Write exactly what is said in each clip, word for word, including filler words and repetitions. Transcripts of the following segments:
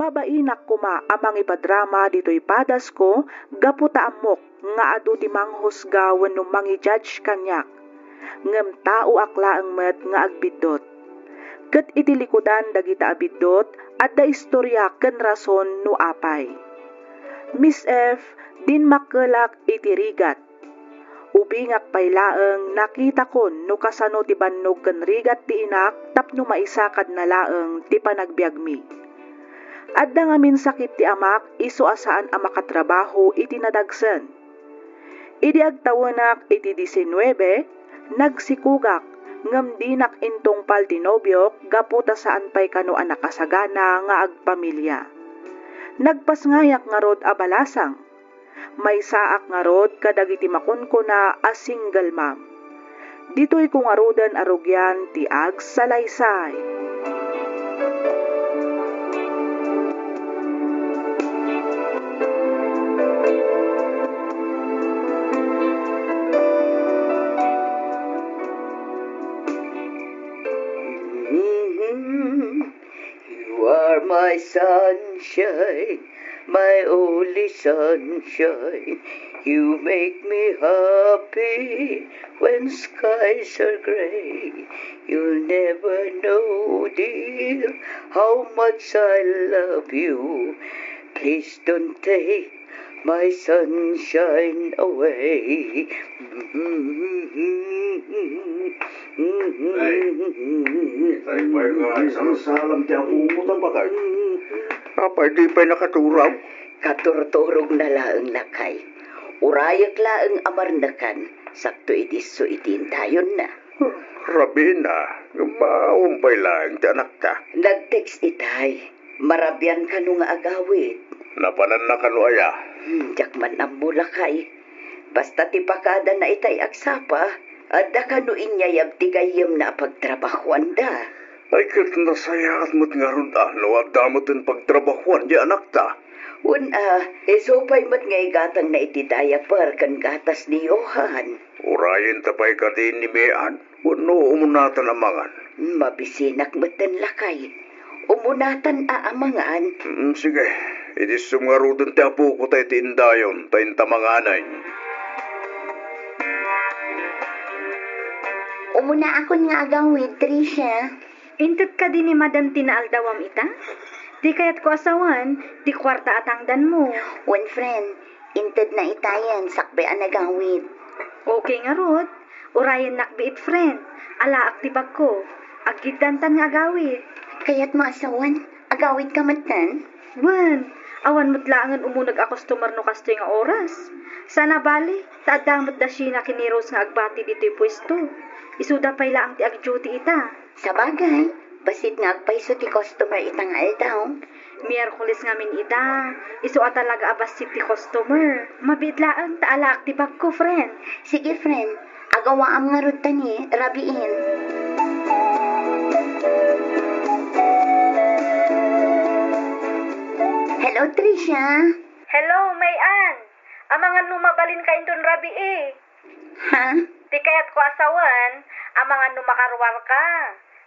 Bainak koma a mangipadrama ditoy padasko gapu ta ammok nga adu ti manghusga wenno mangi-judge kaniak. Ngem taoak laeng met nga agbiddut. Ket iti likudan dagita a biddut, adda istoria ken rason no apay. Miss F, dimmakkelak iti rigat. Ubingak pay laeng nakitakon no kasano ti bannog ken rigat ti inak tapno maisakadna laeng ti panagbiagmi. Adda ngamin sakit ti amak isu a saan a makatrabaho iti nadagsen. Idi agtawenak iti diecinuebe, nagsikogak ngem dinak intungpal ti nobiok gapu ta saan pay kano a nakasagana nga agpamilia. Nagpasngayak ngarud a balasang. Maysaak ngarud kadagiti makunkuna a single mom. Ditoyko ngaruden a rugian ti agsalaysay. You are my sunshine, my only sunshine. You make me happy when skies are gray. You'll never know, dear, how much I love you. Please don't take my sunshine away. Ay, itay pay nga isang salam ti apo ko, ta bakay. Apay, di pay nakaturaw? Katurturogna laeng, lakay. Urayek laeng a marnekan, sakto idi isu iti indayonna. Rabiin a, ngem awan pay laeng ti anakta. Nag-text itay. Marabian kano nga agawid? Napananna kano aya? Hmm, diak man ammo, lakay. Basta ti pakadana itay agsapa, adda kano inyayab ti gayyemna a pagtrabahoanda. Ay, ket nasayaat met ngarud a no adda met ti pagtrabahoan ti anakta. Wen a, isu pay met nga igatangna iti diaper ken gatas ni Johan. Urayenta pay kadi ni Mean wenno umunatan a mangan? Mabisinak metten, lakay. Umunatan a amangan. Mm, sige. Idi isu ngaruden ti apoko ta iti indayon, ta inta manganen. Umunaakon nga agawid, Tricia. Inted kadi ni Madam ti naaldawam ita? Ti kayatko a sawen, ti kuarta a tangdanmo. Wen, friend, intedna itayen sakbay a nagawid. Okay ngarud. Urayennak biit, friend. Alaak ti bagko. Aggiddantan nga agawid. Kayatmo a sawen, agawidka metten? Wen, awan met laengen umuneg a customer no kastoy nga oras. Sana bali, ta adda met da Sheena ken ni Rose nga agbati ditoy puesto. Isuda pay laeng ti agduty ita. Sabagay, bassit nga agpayso ti customer ita nga aldaw. Miyerkules ngamin ita, isu a talaga a bassit ti customer. Mabiit laeng ta alaak ti bagko, friend. Sige, friend. Agawaam ngarud ta ni rabiin. Hello, Tricia. Hello, May Ann. Amangan no mabalinka inton rabii. Ha? Ti kayatko a sawen, amangan no makaruarka.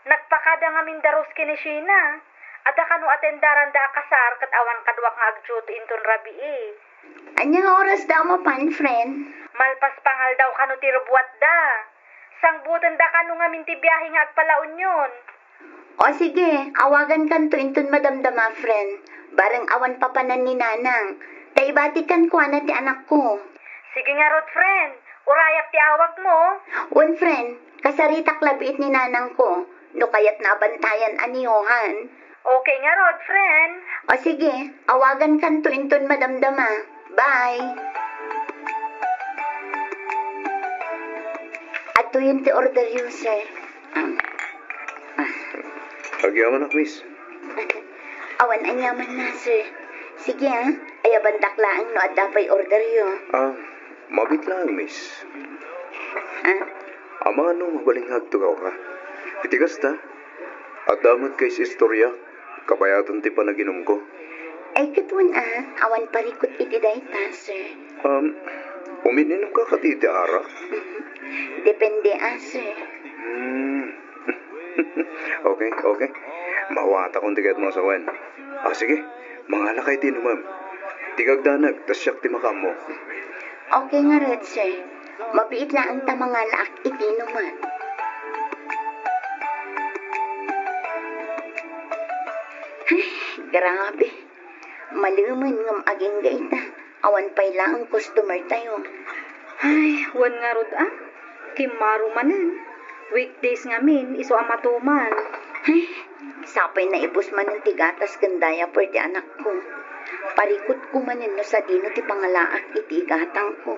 Nagpakada ngamin da Rose ken ni Sheena. Adda kano atendaranda a kasar ket awan kaduak nga agduty inton rabii. Ania nga orasda a mapan, friend? Malpas pangaldaw kano ti rubuatda. Sangbutenda kano ngamin ti biahe nga agpala-Union. O sige, awagankanto inton madamdama, friend. Bareng awan papanan ni Nanang. Ta ibatikan kuana ti anakko. Sige ngarud, friend. Urayak ti awagmo. Wen, friend. Kasaritak la biit ni Nanangko. No kayatna a bantayan a ni Johan. Okay ngarud, friend. O sige, awagankanto inton madamdama. Bye. Adtoyen ti orderyo, sir. Ah. Ah. Agyamanak, miss. Awan aniamanna, sir. Sige, ah. Ayabandak laeng no adda pay orderyo. Ah, mabiit laeng, miss. Ah? Amangan no mabalin nga agtugawka. Iti kasta, adda met kay istorya, kabayatan ti panaginumko. Ay, ket wen a, awan parikut iti dayta, sir. Um, umiinom ka kadi iti arak? Depende a, sir. Hmm. Okay, okay. Mawatakon ti kayatmo a sawen. Ah, sige. Mangalakay ti inumem. Ti gagdanag, ta siak ti makaammo. Okay ngarud, sir. Mabiit laeng ta mangalaak iti inumem. Ay, grabe. Malemen ngem agingga ita. Awan pay laeng customer tayo. Ay, wen ngarud a. Kimmaro manen. Weekdays ngamin, isu a matuman. Ay, sapay naibus manen ti gatas ken diaper ti anakko. Parikutko manen no sadino ti pangalaak iti igatangko.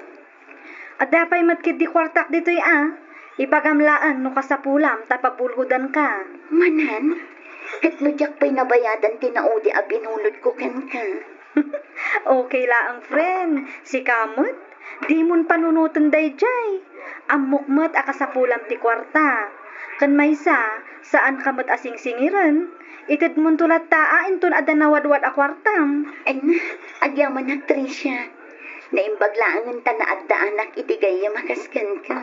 Adda pay met ketdi kuartak ditoy a. Ibagam laeng no kasapulam ta pabulgodanka. Manen? Ket no diak pay nabayadan ti naudi a binulodko kenka? Okay laeng, friend. Sika met, dimon panunoten daydiay. Ammok met a kasapulam ti kuarta. Ken maysa, saanka met a singsingiren. Itedmonto latta a inton adda nawadwad a kuartam. Ay na, agyamanak, Tricia. Naimbag laengen ta naaddaanak iti gayyem a kas kenka.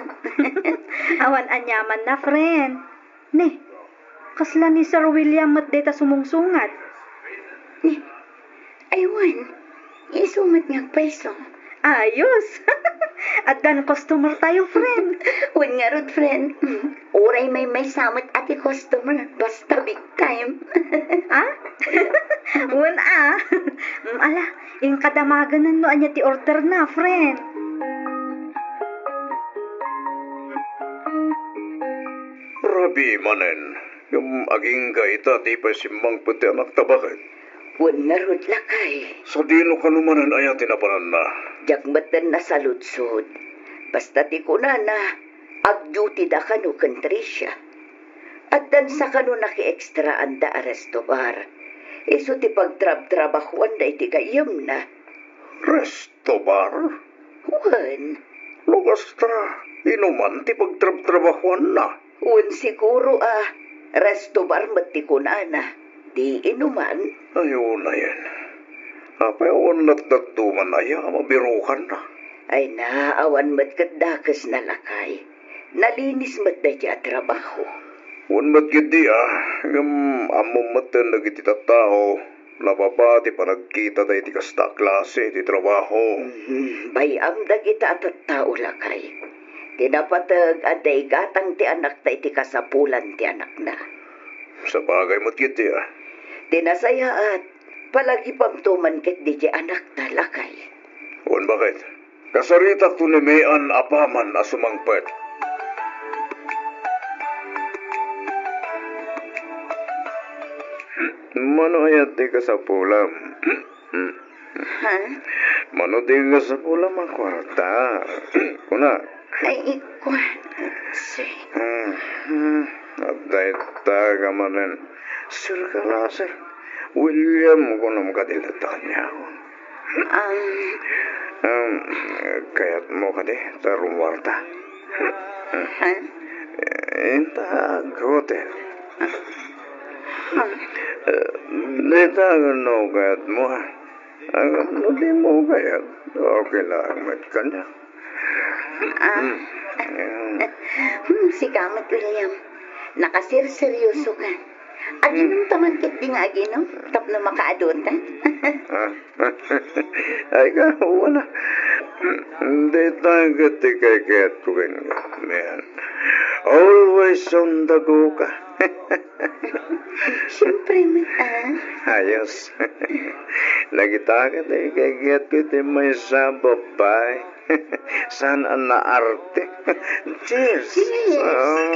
Awan aniamanna, friend. Ne, kasla ni Sir William met dayta sumungsungad. Ne, ay wen, isu met nga agpayso. Ayos! Addan customer tayo, friend. Wen ngarud, friend. Mm, uray maymaysa met a ti customer, basta big time. Ah? Wen a. Mm, ala, inka damagen no ania ti order na, friend. Rabii manen, ngem agingga ita ti pay simmangpet ti anakta baket. Wen ngarud, lakay. Sadino kano manen aya ti napananna? Diak metten nasaludsod. Basta ti kunana, agduty da kano ken Tricia. Addan sa kano nakiekstraanda a resto bar. Isu ti pagtrabtrabahuanda iti gayyemna. Resto bar? Wen. No kasta, inuman ti pagtrabtrabahuanna? Wen siguro a, resto bar met ti kunana. Di inuman? Ay, unayen. Apay awan natdadduman aya a mabirukanna? Ay na, awan met ket dakesna, lakay. Nalinis met daydi a trabaho. Wen met ketdi a, ngem ammom metten dagiti tattao, nababa ti panagkitada iti kasta a klase ti trabaho. Mhm, bay-am dagita a tattao, lakay. Ti napateg, adda igatang ti anakta iti kasapulan ti anakna. Sabagay met ketdi a. Ti nasayaat, palagipamto man ketdi ti anakta, lakay. Wen baket. Kasaritakto ni Mean apaman a sumangpet. Mano aya ti kasapulam? Ha? Mano ti kasapulam a kuarta? Kuna. Ay, kuarta, sir. Hmm, hmm. Adda ita ka manen. Sir ka la, sir. William, kunam kadi latta kaniak. Um, Um, kayatmo kadi ta rumuarta? Ha? Inta hotel. Ha? Eh, dayta no kayatmo, ah. Ngem no dimo kayat, okay lang met kaniak. Ah. Hmm. Hmm, sika met, William. Nakaserseryoso ka. Aginom ta man ketdi nga aginom, tapno makaadota. Ay, ka, wala. Dayta ket ti kaykayatko kenka, Mean. Always on the go ka. Siyempre met, ah. Ayos. Nakita ka ti kaykayatko iti maysa a babai. Saan a naarte? Cheers! Cheers! Oo.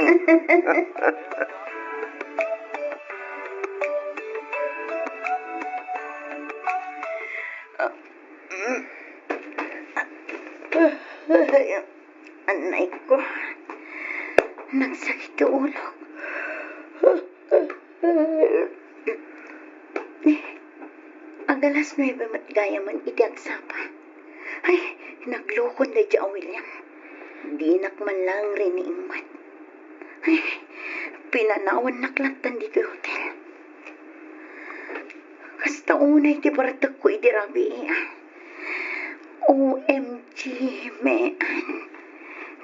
Anay ko. Nagsakit ti ulok. Ag-alas nuebe met gayamen iti agsapa. Ay, naglukon daydi a William. Dinak man laeng riniingmat. Ay, pinanawannak lattan ditoy hotel. Kasta unay ti bartekko idi rabii, ah. O M G, Mean.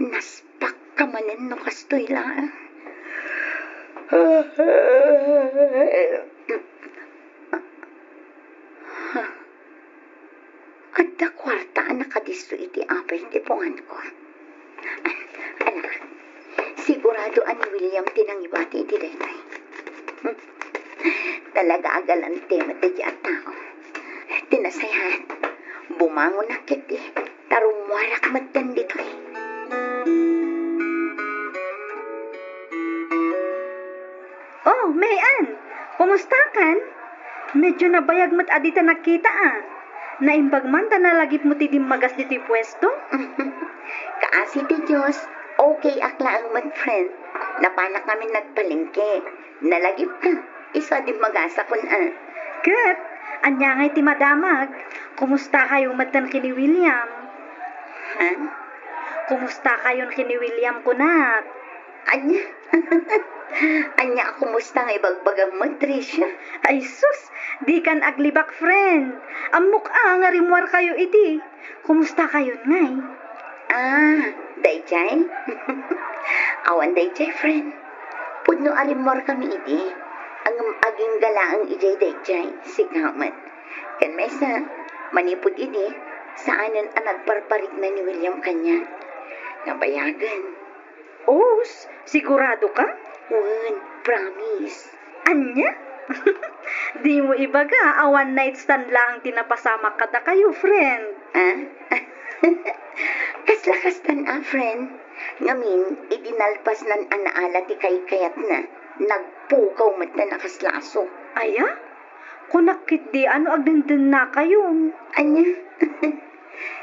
Naspak ka manen no kastoy laeng. Ti punganko. Ala, sigurado a ni William ti nangibati iti daytoy. Talaga a galante met daydiay a tao. Ti nasayaat, bumangonak ketdi, ta rummuarak metten ditoy. Oh, May Ann! Kumustakan? Medyo nabayag met a dita nagkita, a. Naimbag man ta nalagipmo ti dimmagas ditoy puesto? Kaasi ti Dios, okay ak laeng met, friend. Napanak ngamin nagpalengke. Nalagipka, isu a dimmagasakon, a. Ket, ania ngay ti madamag? Kumustakayo metten ken ni William? Ha? Kumustakayon ken ni William, kunak? Ania? Ania a kumusta nga ibagbagam met, Tricia? Ay sus, dikan aglibak, friend. Ammok a nga rimmuarkayo idi. Kumustakayon ngay? Ah, daydiay? Awan daydiay, friend. Pudno a rimmuarkami idi. Ngem agingga laeng idiay daydiay, sika met. Ken maysa, manipud idi, saanen a nagparparikna ni William kaniak. Nabayagen. Os, siguradoka? Wen, promise. Ania? Dimo ibaga a one night stand laeng ti napasamak kadakayo, friend. Ah? Kasla kastan a, friend. Ngamin, idi nalpasnan a naala ti kaykayatna, nagpukaw metten a kasla aso. Aya? Kunak ketdi a no agdendennakayon. Ania?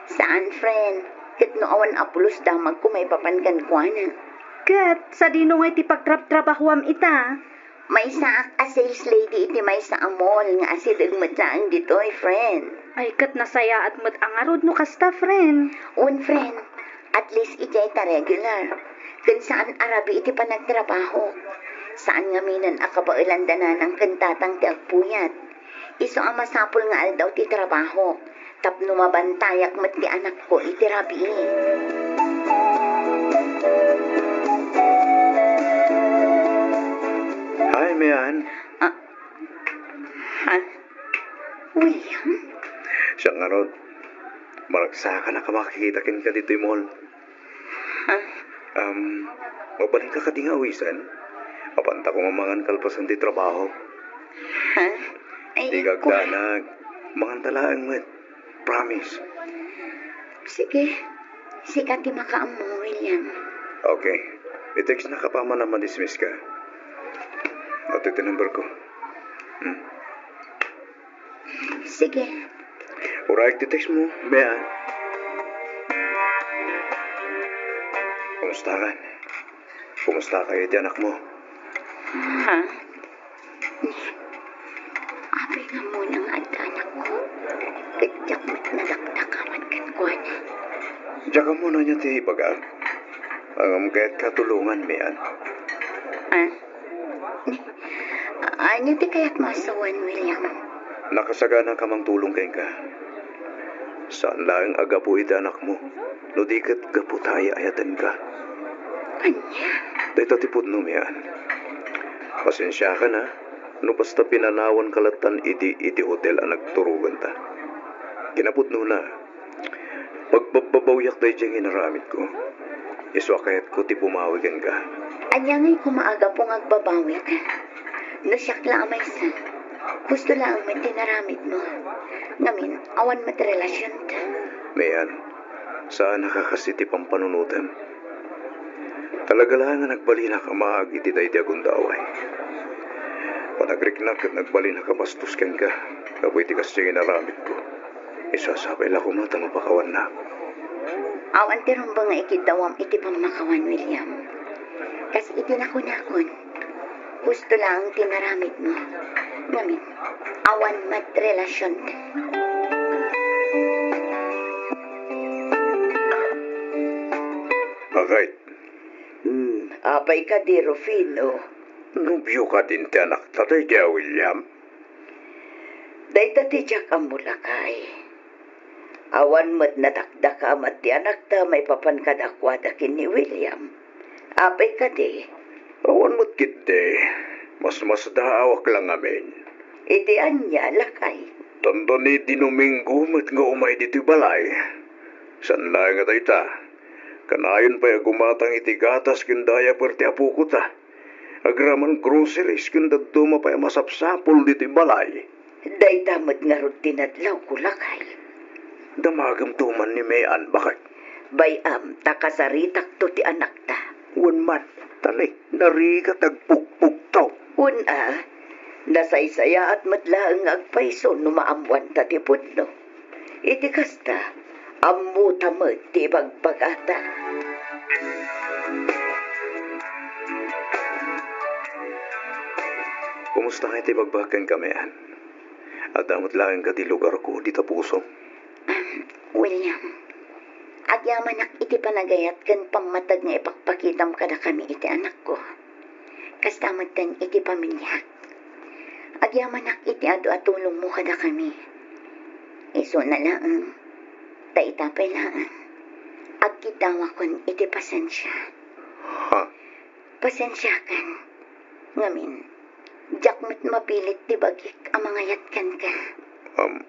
Saan, friend. Ket no awan a pulos damagko maipapan kenkuana. Ket sadino ngay ti pagtrabtrabahoam ita? Maysaak a sales lady iti maysa a mall nga asideg met laeng ditoy, friend. Ay, ket nasayaat met a ngarud no kasta, friend. Wen, friend. At least idiay ta regular. Ken saan a rabii iti panagtrabaho. Saan ngaminen a kabaelan da nanang ken tatang ti agpuyat. Isu a masapul nga aldaw ti trabaho, tapno mabantayak met ti anakko iti rabii. Hi, Mian. Ah, ha? William? Siak ngarud, maragsakanak a makakita kenka ditoy mall. Ha? Um, mabalinka kadi nga awisan? Apanta koma mangan kalpasan ti trabaho. Ha? Ay, dika agdanag. Manganta laeng met. Promise. Sige. Sika ti makaammo, William. Okay. I-text nak apaman a ma-dismiss ka. Atoy ti number ko. Hmm. Sige. Uray ti text mo, Mian. Kumusta kan? Kumusta kayo ti anak mo? Ha? Apay nga muna nga adda anak ko? Ket diak met nadakdakaman kenkuana. Diak ammo no ania ti ibagak. Ngem kayat ka tulongan, Mian. Ah? Ania ti kayatmo a sawen, William? Nakasagana ka mangtulong kenka. Saan laeng a gapu iti anakmo, no di ket gapu ta ay-ayatenka. Ania? Dayta ti pudno, Mian. Pasensiakan a, no basta pinanawanka lattan idi iti hotel a nagturoganta. Kinapudnona, pagbabbabawiak daydiay nga inaramidko. Isu a kayatko ti bumawi kenka. Ania ngay koma a gapu nga agbabawik? No siak la a maysa, husto laeng met ti inaramidmo. Ngamin, awan met relasionta. Mian, saan a kakas iti pampanunotem. Talaga laeng nga nagbalinak a maag iti daydi a gundaway. Panagriknak ket nagbalinak a bastos kenka gapu iti kasdiay nga inaramidko. Isasapay la koma ta mapakawannak. Awan ti rumbeng nga ikiddawam iti pammakawan, William. Kas iti nakunakon, husto laeng ti inaramidmo. Ngamin, awan met relasionta. Agay. Hmm, apay kadi, Rufino? Nobio kadin ti anakta daydiay a William? Dayta ti diak ammo, lakay. Awan met nadakdakaman ti anakta maipapan kadakuada ken ni William. Apay kadi? Awan met ketdi. Masmasdaawak la ngamin. Iti ania, lakay? Dandani Domingo met nga umay ditoy balay. Saan laeng a dayta. Kanayon pay a gumatang iti gatas ken diaper ti apokota. Agraman groceries ken dadduma pay a masapsapul ditoy balay. Dayta met ngarud ti nadlawko, lakay. Damagem to man ni Mean, baket. Bay-am ta kasaritakto ti anakta. Wen man, tali, narigat agpugpugto. Wen a, nasaysayaat met laeng nga agpayso no maammoanta ti pudno. Iti kasta, ammota met ti ibagbagata. Kumusta nga iti bagbagak kenka, Mean? Adda met laeng kadi lugarko dita pusom. William, agyamanak iti panagayat ken pammateg nga ipakpakitam kadakami iti anakko. Kasta metten iti pamiliak. Agyamanak iti adu a tulongmo kadakami. Isuna laeng, ta ita pay laeng, agkiddawakon iti pasensia. Ha? Pasensiakan. Ngamin, diak met mapilit ti bagik a mangayat kenka. Um,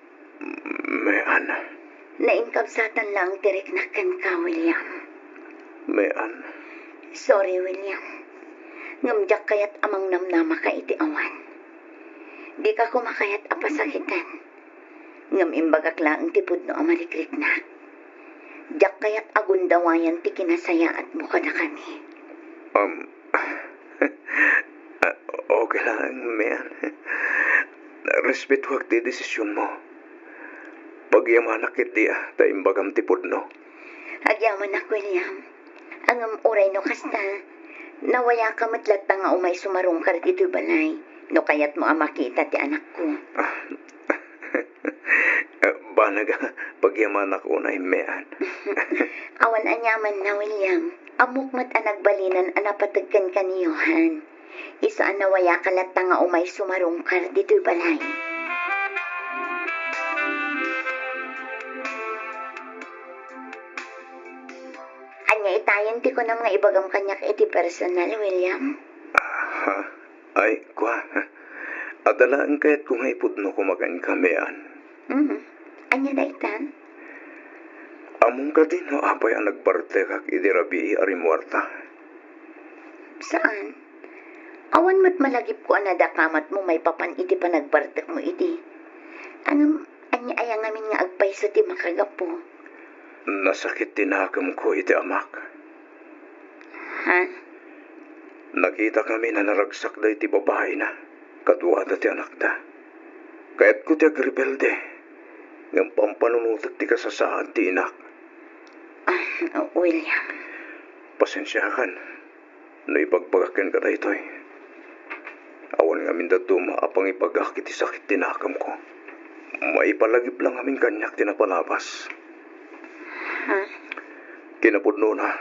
Mean. Nainkabsatan laeng ti riknak kenka, William. Mean. Sorry, William. Ngem diak kayat a mangnamnamaka iti awan. Dika koma kayat a pasakiten. Ngem imbagak laeng ti pudno a marikriknak. Diak kayat a gundawayan ti kinasayaatmo kadakami. Um, ah, okay lang, Mean. Respetuak ti desisyonmo. Pagyamanak ketdi a ta imbagam ti pudno. Agyamanak, William. Ngem uray no kasta, nawayaka met latta nga umay sumarungkar ditoy balay no kayatmo a makita ti anakko. Banag a pagyamanak unay, Mean. Awan aniamanna, William. Ammok met a nagbalinan a napateg kenka ni Johan. Isu a nawayaka latta nga umay sumarungkar ditoy balay. Ania itayen ti kunam nga ibagam kaniak iti personal, William? Ha? Ay, kua. Adda laeng kayatko nga ipudno koma kenka, Mean. Mm. Ania dayta? Ammom kadi no apay a nagbartekak idi rabii a rimmuarta? Saan? Awan met malagipko a nadakamatmo maipapan iti panagbartekmo idi. Ngem, ania aya ngamin nga agpayso ti makagapu? Nasakit ti nakemko iti amak. Ha? Nakitakami a naragsak daytoy babaina, kaduada ti anakda. Kayatko ti agrebelde, ngem pampanunotek ti kasasaad ti inak. Ah, William. Pasensiakan no ibagbagak kenka daytoy. Awan ngamin dadduma a pangibagak iti sakit ti nakemko. Maipalagip lang ngamin kaniak ti napalabas. Ha? Kinapudnona,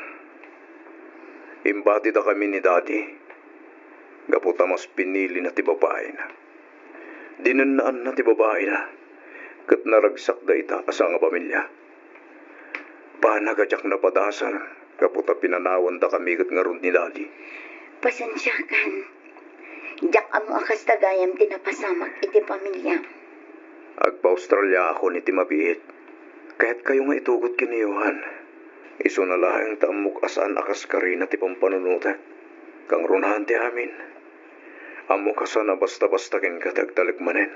imbatidakami ni Daddy gapu ta mas pinilina ti babaina. Dinennaanna ti babaina, ket naragsak dayta a sangapamilia. Banag a diak napadasan gapu ta pinanawandakami ket ngarud ni Daddy. Pasensiakan. Diak ammo a kasta gayam ti napasamak iti pamiliam. Agpa-Australiaakon iti mabiit. Kayatkayo nga itugot ken ni Johan. Isuna laeng ta ammok a saan a kaskarina ti pampanunotek. Kangrunaan ti amin. Ammok a saan a basta-basta kenka ti agtalek manen.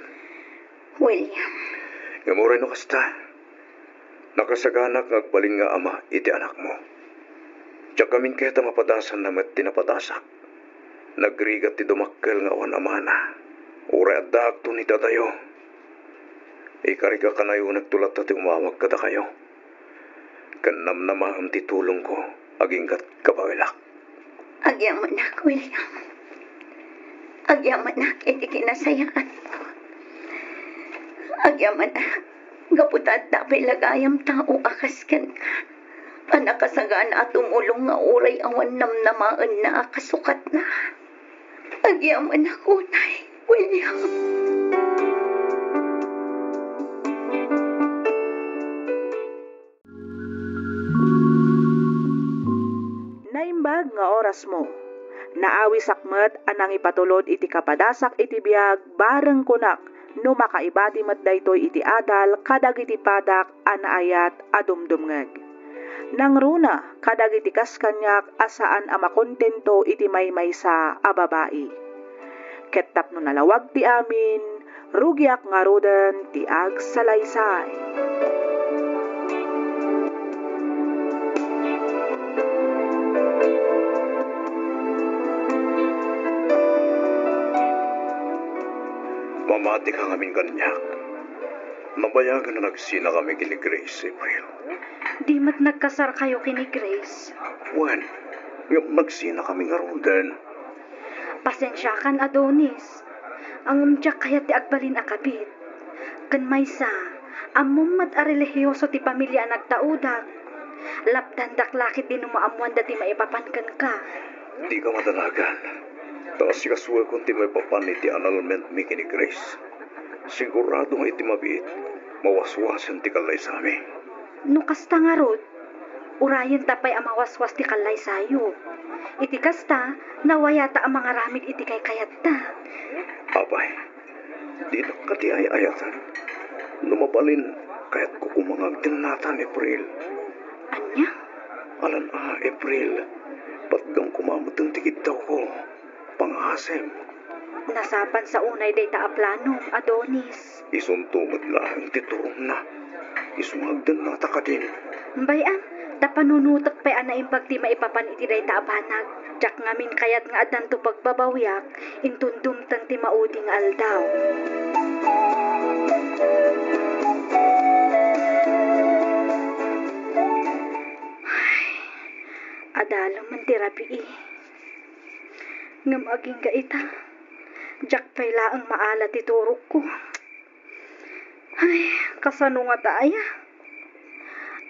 William. Ngem uray no kasta, nakasaganak nga agbalin nga ama iti anakmo. Diak ngamin kayat a mapadasanna met ti napadasak. Nagrigat ti dumakkel nga awan amana. Uray addaakton iti adayo, ikarik a kanayonekto latta ti umawag kadakayo. Ken namnamaem ti tulongko agingga kabaelak. Agyamanak, William. Agyamanak iti kinasayaatko. Agyamanak, gapu ta adda pay la gayam tao a kas kenka a nakasagana a tumulong nga uray awan namnamaenna a kasukatna. Agyamanak unay, William. Naimbag nga orasmo. Naawisak met a nangipatulod iti kapadasak iti biag, bareng kunak, no makaibati met daytoy iti adal kadagiti padak a naayat a dumdumngeg. Nangruna kadagiti kas kaniak a saan a makontento iti maymaysa a babai. Ket tapno nalawag ti amin, rugiak ngaruden ti agsalaysay. Mamatika ngamin kaniak. Nabayagen a nagsinakami ken ni Grace, April. Di met nagkasarkayo ken ni Grace? Wen, ngem nagsinakami ngaruden. Pasensiakan, Adonis. Ngem diak kayat ti agbalin a kabit. Ken maysa, ammom met a relihioso ti pamilia a nagtaudak. Lapdandak la ketdi no maammoanda ti maipapan kenka. Dika madanagan. Ta asikasuakon ti maipapan iti annulmentmi ken ni Grace. Sigurado nga iti mabiit, mawaswasen ti kallaysami. No kasta ngarud, urayenta pay a mawaswas ti kallaysayo. Iti kasta, nawayata a mangaramid iti kaykayatta. Apay, dinak kadi ay-ayaten. No mabalin, kayatko koma nga agdennatan, April. Ania? Alan a, April. Patgam koma met ti kiddawko. Pangasem. Nasapan sa unay dayta a planom, Adonis. Isunto met laeng ti turongna. Isu nga agdennata kadin. Bay-am, ta panunotek pay a naimbag ti maipapan iti dayta a banag. Diak ngamin kayat nga addanto pagbabawiak, inton dumteng ti maudi nga aldaw. Ay, adalem man ti rabii. Ngem agingga ita, diak pay laeng maala ti turogko. Ay, kasano ngata aya?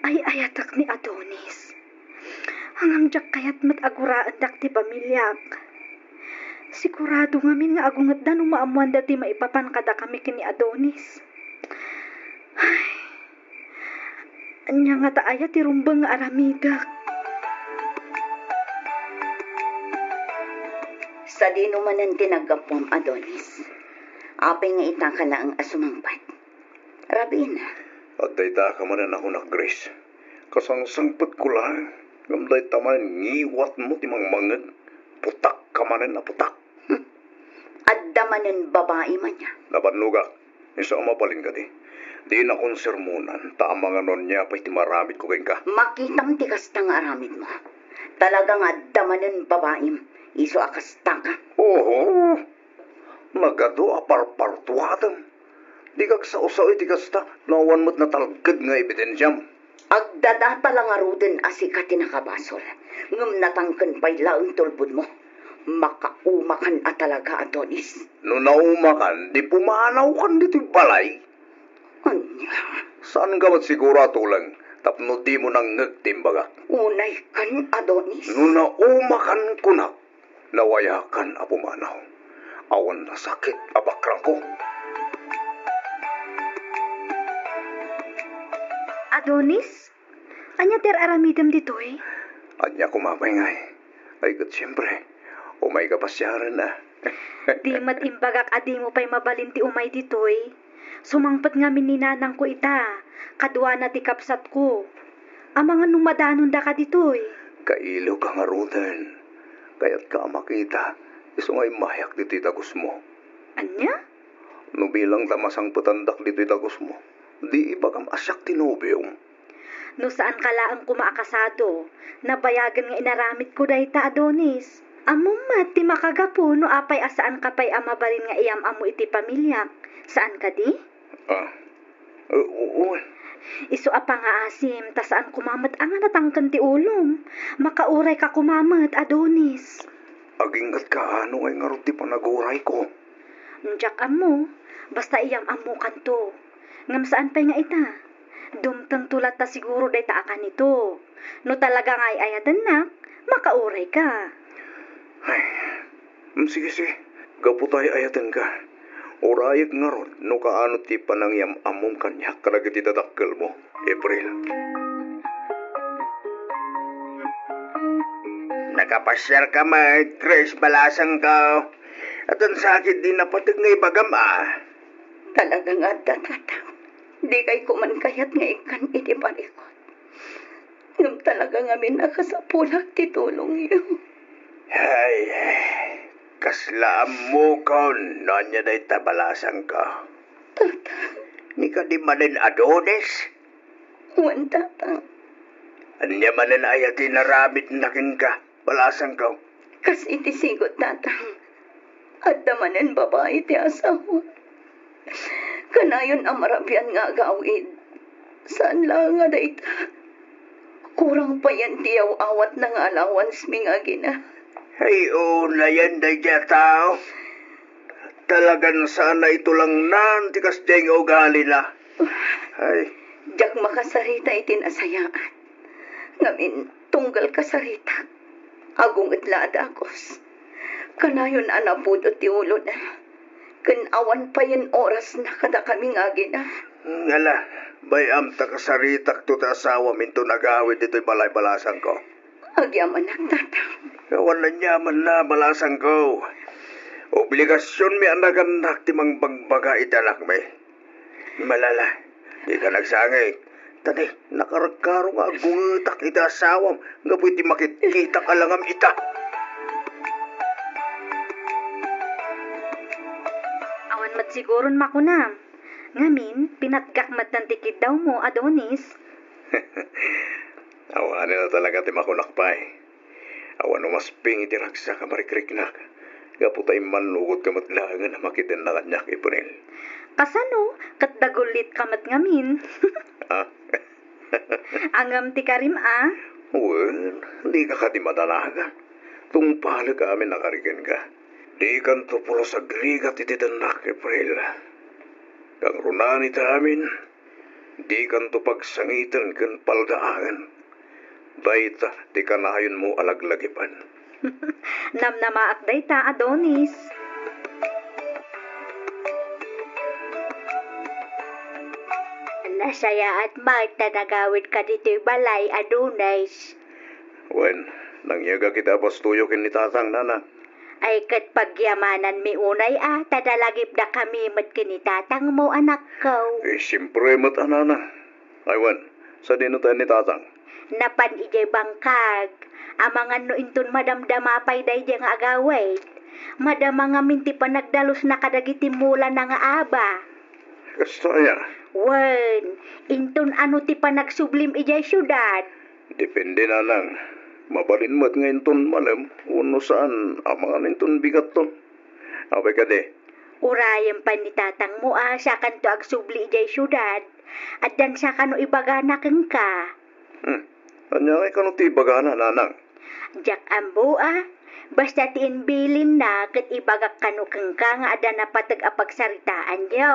Ay-ayatek ni Adonis. Ngem diak kayat met a guraendak ti pamiliak. Sigurado ngamin nga agungetda no maammoanda ti maipapan kadakami ken ni Adonis. Ay, ania ngata aya ti rumbeng nga aramidek? Sadino manen ti naggapuam, Adonis? Apay nga ita ka laeng a sumangpet? Rabiina. Adda ita ka manen a kunak, Grace. Kasangsangpetko laeng, ngem dayta manen ngiwatmo ti mangmangngeg. Putak ka manen a putak. Hmm. Adda manen babai man aya. Nabannogak. Isu a mabalin kadi. Dinakon sermonan, ta amangan no ania pay ti maramidko kenka. Makitam ti kasta nga aramidmo. Talaga nga adda manen babaim. Isu a kastaka. Oho. Nagadu a parpartuatem. Dika agsao-sao iti kasta, no awan met natalged nga ebidensiam. Agdadata la ngaruden a sika ti nakabasol, ngem natangken pay laeng ti ulbodmo. Makaumakan a talaga, Adonis. No naumakan, di pumanawkan ditoy balay. Ania? Saanka met siguro a tuleng tapno dimo nangngeg ti imbagak. Unay kan, Adonis. No naumakan, kunak, nawayakan a pumanaw. Awan nasakit a bakrangko. Adonis, ania ti ar-aramidem ditoy? Ania koma pay ngay? Ay, ket siempre, umayka pasiaren a. Di met imbagak a dimo pay mabalin ti umay ditoy. Sumangpet ngamin ni nanangko ita, kaduana ti kabsatko. Amangan no madanondaka ditoy. Kailiwka ngaruden. Kayatka a makita, isu nga immayak ditoy dagusmo. Ania? No bilang ta masangpetandak ditoy dagusmo, di ibagam a siak ti nobiom. No saanka laeng koma a kasado, nabayagen nga inaramidko dayta, Adonis. Ammom met ti makagapu no apay a saanka pay a mabalin nga iyam-ammo iti pamiliak. Saan kadi? Ah, u-, u-, wen. Isu a pangaasim, ta saan koma met a nga natangken ti ulom. Makaurayka koma met, Adonis. Aginggatka no ngay ngarud ti panagurayko. Diak ammo, basta iyam-ammokanto. Ngem saan pay nga ita? Dumtengto latta siguro dayta a kanito. No talaga nga ay-ayatennak, makaurayka. Ay, mm, sige, sige. Gapu ta ay-ayatenka, urayek ngarud no kaano ti panangiyam-ammom kaniak kadagiti dadakkelmo, April. Nakapasiarka met, Grace, balasangko. Addan sa ketdi napateg nga ibagam a. Talaga nga adda, Tatang. Dikay koma kayat nga ikkan iti parikut. Ngem talaga ngamin a kasapulak ti tulongyo. Ay, kasla ammokon no ania dayta, balasangko. Tatang. Ni kadi manen Adonis? Wen, Tatang. Ania manen aya ti inaramidna kenka, balasangko? Kas iti sigud, Tatang. Adda manen babai ti asawa. Kanayon a marabian nga agawid. Saan laeng a dayta. Kurang payen ti yaw-awatna nga allowance-mi nga agina. Ay, unayen daydiay a tao. Talagan saan a itulangnan ti kasdiay nga ugalina. Ay. Diak makasarita iti nasayaat. Ngamin, tunggal kasaritak, agunget la a dagus. Kanayon a napudot ti ulona, ken awan payen orasna kadakami nga agina. Ngala, bay-am ta kasaritakto ti asawam inton agawid ditoy balay, balasangko. Agyamanak, Tatang. Awan aniamanna, balasangko. Obligasionmi a nagannak ti mangbagbaga iti anakmi. Malala, dika nagsangit. Tadi, nakarkaro nga agungetak iti asawam gapu iti makitkitak a langam ita. Awan met siguron makunam. Ngamin, pinatgak metten ti kiddawmo, Adonis. Awanen a talaga ti makunak pay. Awan umasping iti ragsak a marikriknak, gapu ta immannugotka met laengen a makidenna kaniak, April. Kasano? Ket dagullitka met ngamin. Ah? Ngem ti karim a? Wen, dika kadi madanagan. Tungpalek amin a kari kenka. Dikanto pulos agrigat iti dennak, April. Kangrunaan ita amin, dikanto pagsangiten ken paldaangen. Dayta ti kanayonmo a laglagipen. Namnamaak dayta, Adonis. Nasayaat met ta nagawidka ditoy balay, Adonis. Wen, nangyegak iti abastoyo ken ni Tatang, Nanang. Ay ket pagyamananmi unay a, ta nalagipdakami met ken ni Tatangmo, anakko. Eh, siempre met a, Nanang. Ay wen, sadino tayo ni Tatang? Napan idiay bangkag. Amangan no inton madamdama pay daydiay nga agawid. Madama ngamin ti panagdalusna kadagiti mulana nga aba. Kasta aya? Wen, inton ano ti panagsublim idiay siudad? Depende, Nanang. Mabalin met nga inton malem wenno saan, amangan inton bigatto. Apay kadi? Urayem pay ni Tatangmo a siakanto agsubli idiay siudad. Addan siakano ibagana kenka. Hmm. Ania ngay kano ti ibagana, Nanang? Diak ammo a. Basta ti imbilinna ket ibagak kano kenka nga adda napateg a pagsaritaanyo.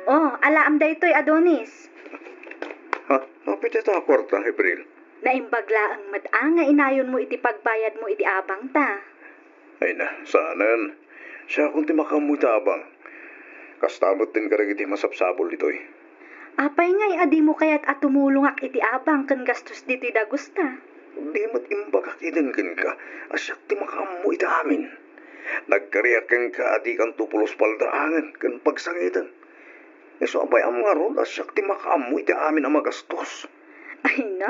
Oh, alaam daytoy, Adonis. Ha? Apay dayta a kuarta, April? Naimbag laeng met a nga inayonmo iti pagbayadmo iti abangta. Ay na, saanen. Siakon ti makaammo iti abang. Kasta met din kadagiti masapsapul ditoy. Apay ngay a dimo kayat a tumulongak iti abang ken gastos ditoy dagusta? Di met imbagak iden kenka a siak ti makaammo iti amin. Nagkariak kenka a dikanto pulos paldaangen ken pagsangiten. Isu a bay-am ngarud a siak ti makaammo iti amin a magastos. Ay na,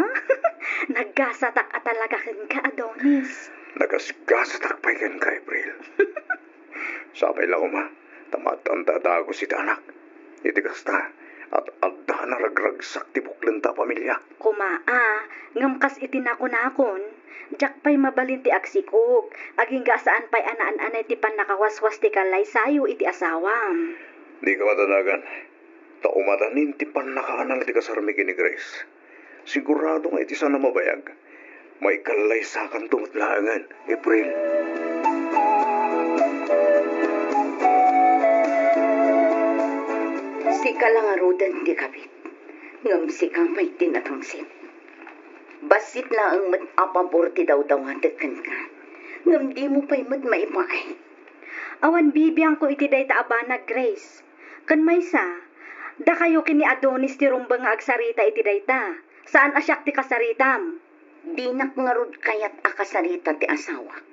naggasatak a talaga kenka, Adonis. Nagasgasatak pay kenka, April. Sapay la koma, ta maaddaanta a dagus iti anak. Iti kasta, at adda a naragragsak ti buklenta a pamilia. Koma a, ngem kas iti nakunakon, diak pay mabalin ti agsikog, agingga a saan pay a naan-anay ti pannakawaswas ti kallaysayo iti asawam. Dika madanagan. Ta umadanin ti pannakaanal ti kasarmi ken ni Grace. Sigurado nga iti saan a mabayag, maikallaysakanto met laengen, April. Sika la ngaruden ti kabit, ngem sika pay ti natangsit. Bassit laeng met a pabor ti dawdawatek kenka, ngem dimo pay met maipaay. Awan bibiangko iti dayta a banag, Grace. Ken maysa, dakayo ken ni Adonis ti rumbeng nga agsarita iti dayta. Saan a siak ti kasaritam. Dinak ngarud kayat a kasarita ti asawak.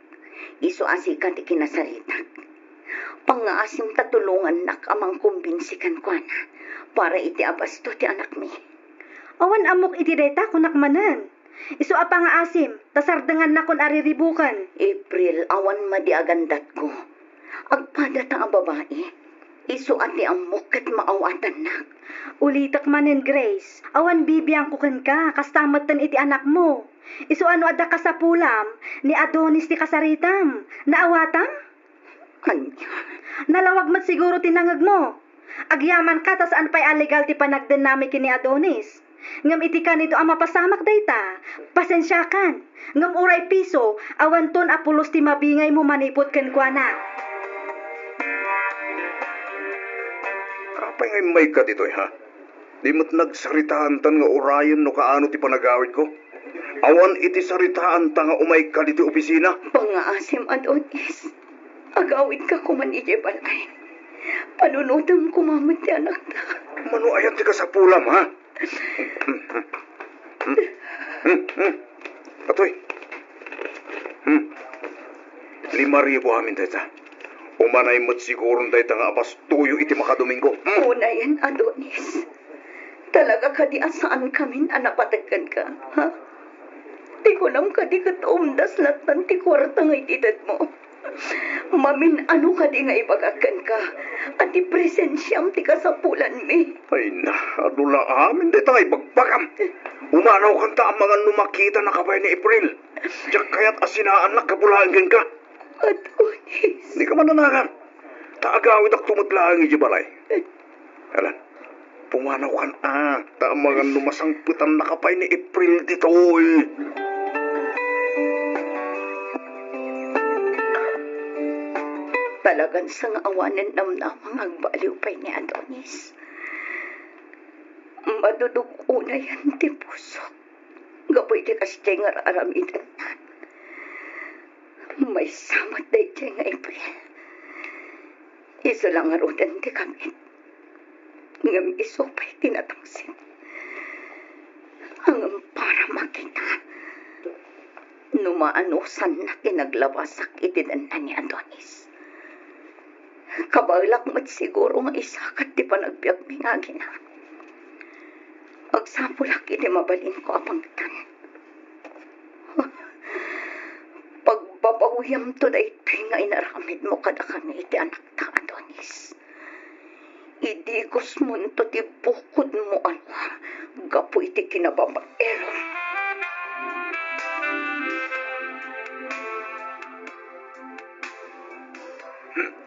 Isu a sika ti kinasaritak. Pangngaasim ta tulongannak a mangkumbinsi kenkuana para iti abasto ti anakmi. Awan ammok iti dayta, kunak manen. Isu a pangngaasim, ta sardengannakon a riribuken. April, awan madi a gandatko. Agpadata a babai. Isu a ti ammok ket maawatannak. Ulitek manen, Grace, awan bibiangko kenka, kasta metten iti anakmo. Isu a no adda kasapulam, ni Adonis ti kasaritam. Naawatam? Ania? Nalawag met siguro ti nangegmo. Agyamanka ta saan pay a legal ti panagdennami ken ni Adonis. Ngem iti kanito a mapasamak dayta, pasensiakan. Ngem uray piso, awanton a pulos ti mabingaymo manipud kenkuana. Apay nga immayka ditoy, ha? Di met nagsaritaantan nga urayen no kaano ti panagawidko. Awan iti saritaanta nga umayka ditoy opisina. Pangngaasim, Adonis. Agawidka koman idiay balay. Panunotem koma met ti anakta. Mano aya ti kasapulam, ha? Atoy. Hmm. Lima ribu amin dayta. Umanay met siguron dayta nga abastoyo iti makadomingo. Hmm. Unayen, Adonis. Talaga kadi a saankamin a napateg kenka, ha? Ti kunam kadi ket umdas lattan ti kuarta nga itedmo. Mamin-ano kadi nga ibagak kenka a ti presensiam ti kasapulanmi? Ay na, adu la amin dayta nga ibagbagam. Umanaw kanta amangan no makitanaka pay ni April. Diak kayat a sinaannak gapu laeng kenka. Adonis. Dika mananagan. Ta agawidakto met laeng idiay balay. Alan, pumanaw kan a, ta amangan no masangpetannaka pay ni April ditoy. Talagan sangaawanen namnama nga agbaliw pay ni Adonis. Madudug-onayan ti pusok gapu iti kasdiay nga ar-aramidenna. Maysa met daydiay nga April. Isu la ngaruden ti kabit. Ngem isu pay ti natangsit. Ngem para makita no maanusanna ti naglabasak iti denna ni Adonis. Kabaelak met siguro nga isakat ti panagbiagmi nga agina. Agsapulak iti mabalinko a pangtan. Pagbabawiyamto daytoy nga inaramidmo kadakami iti anakta, Adonis. Idigosmonto ti bukodmo a lua gapu iti kinababaelam.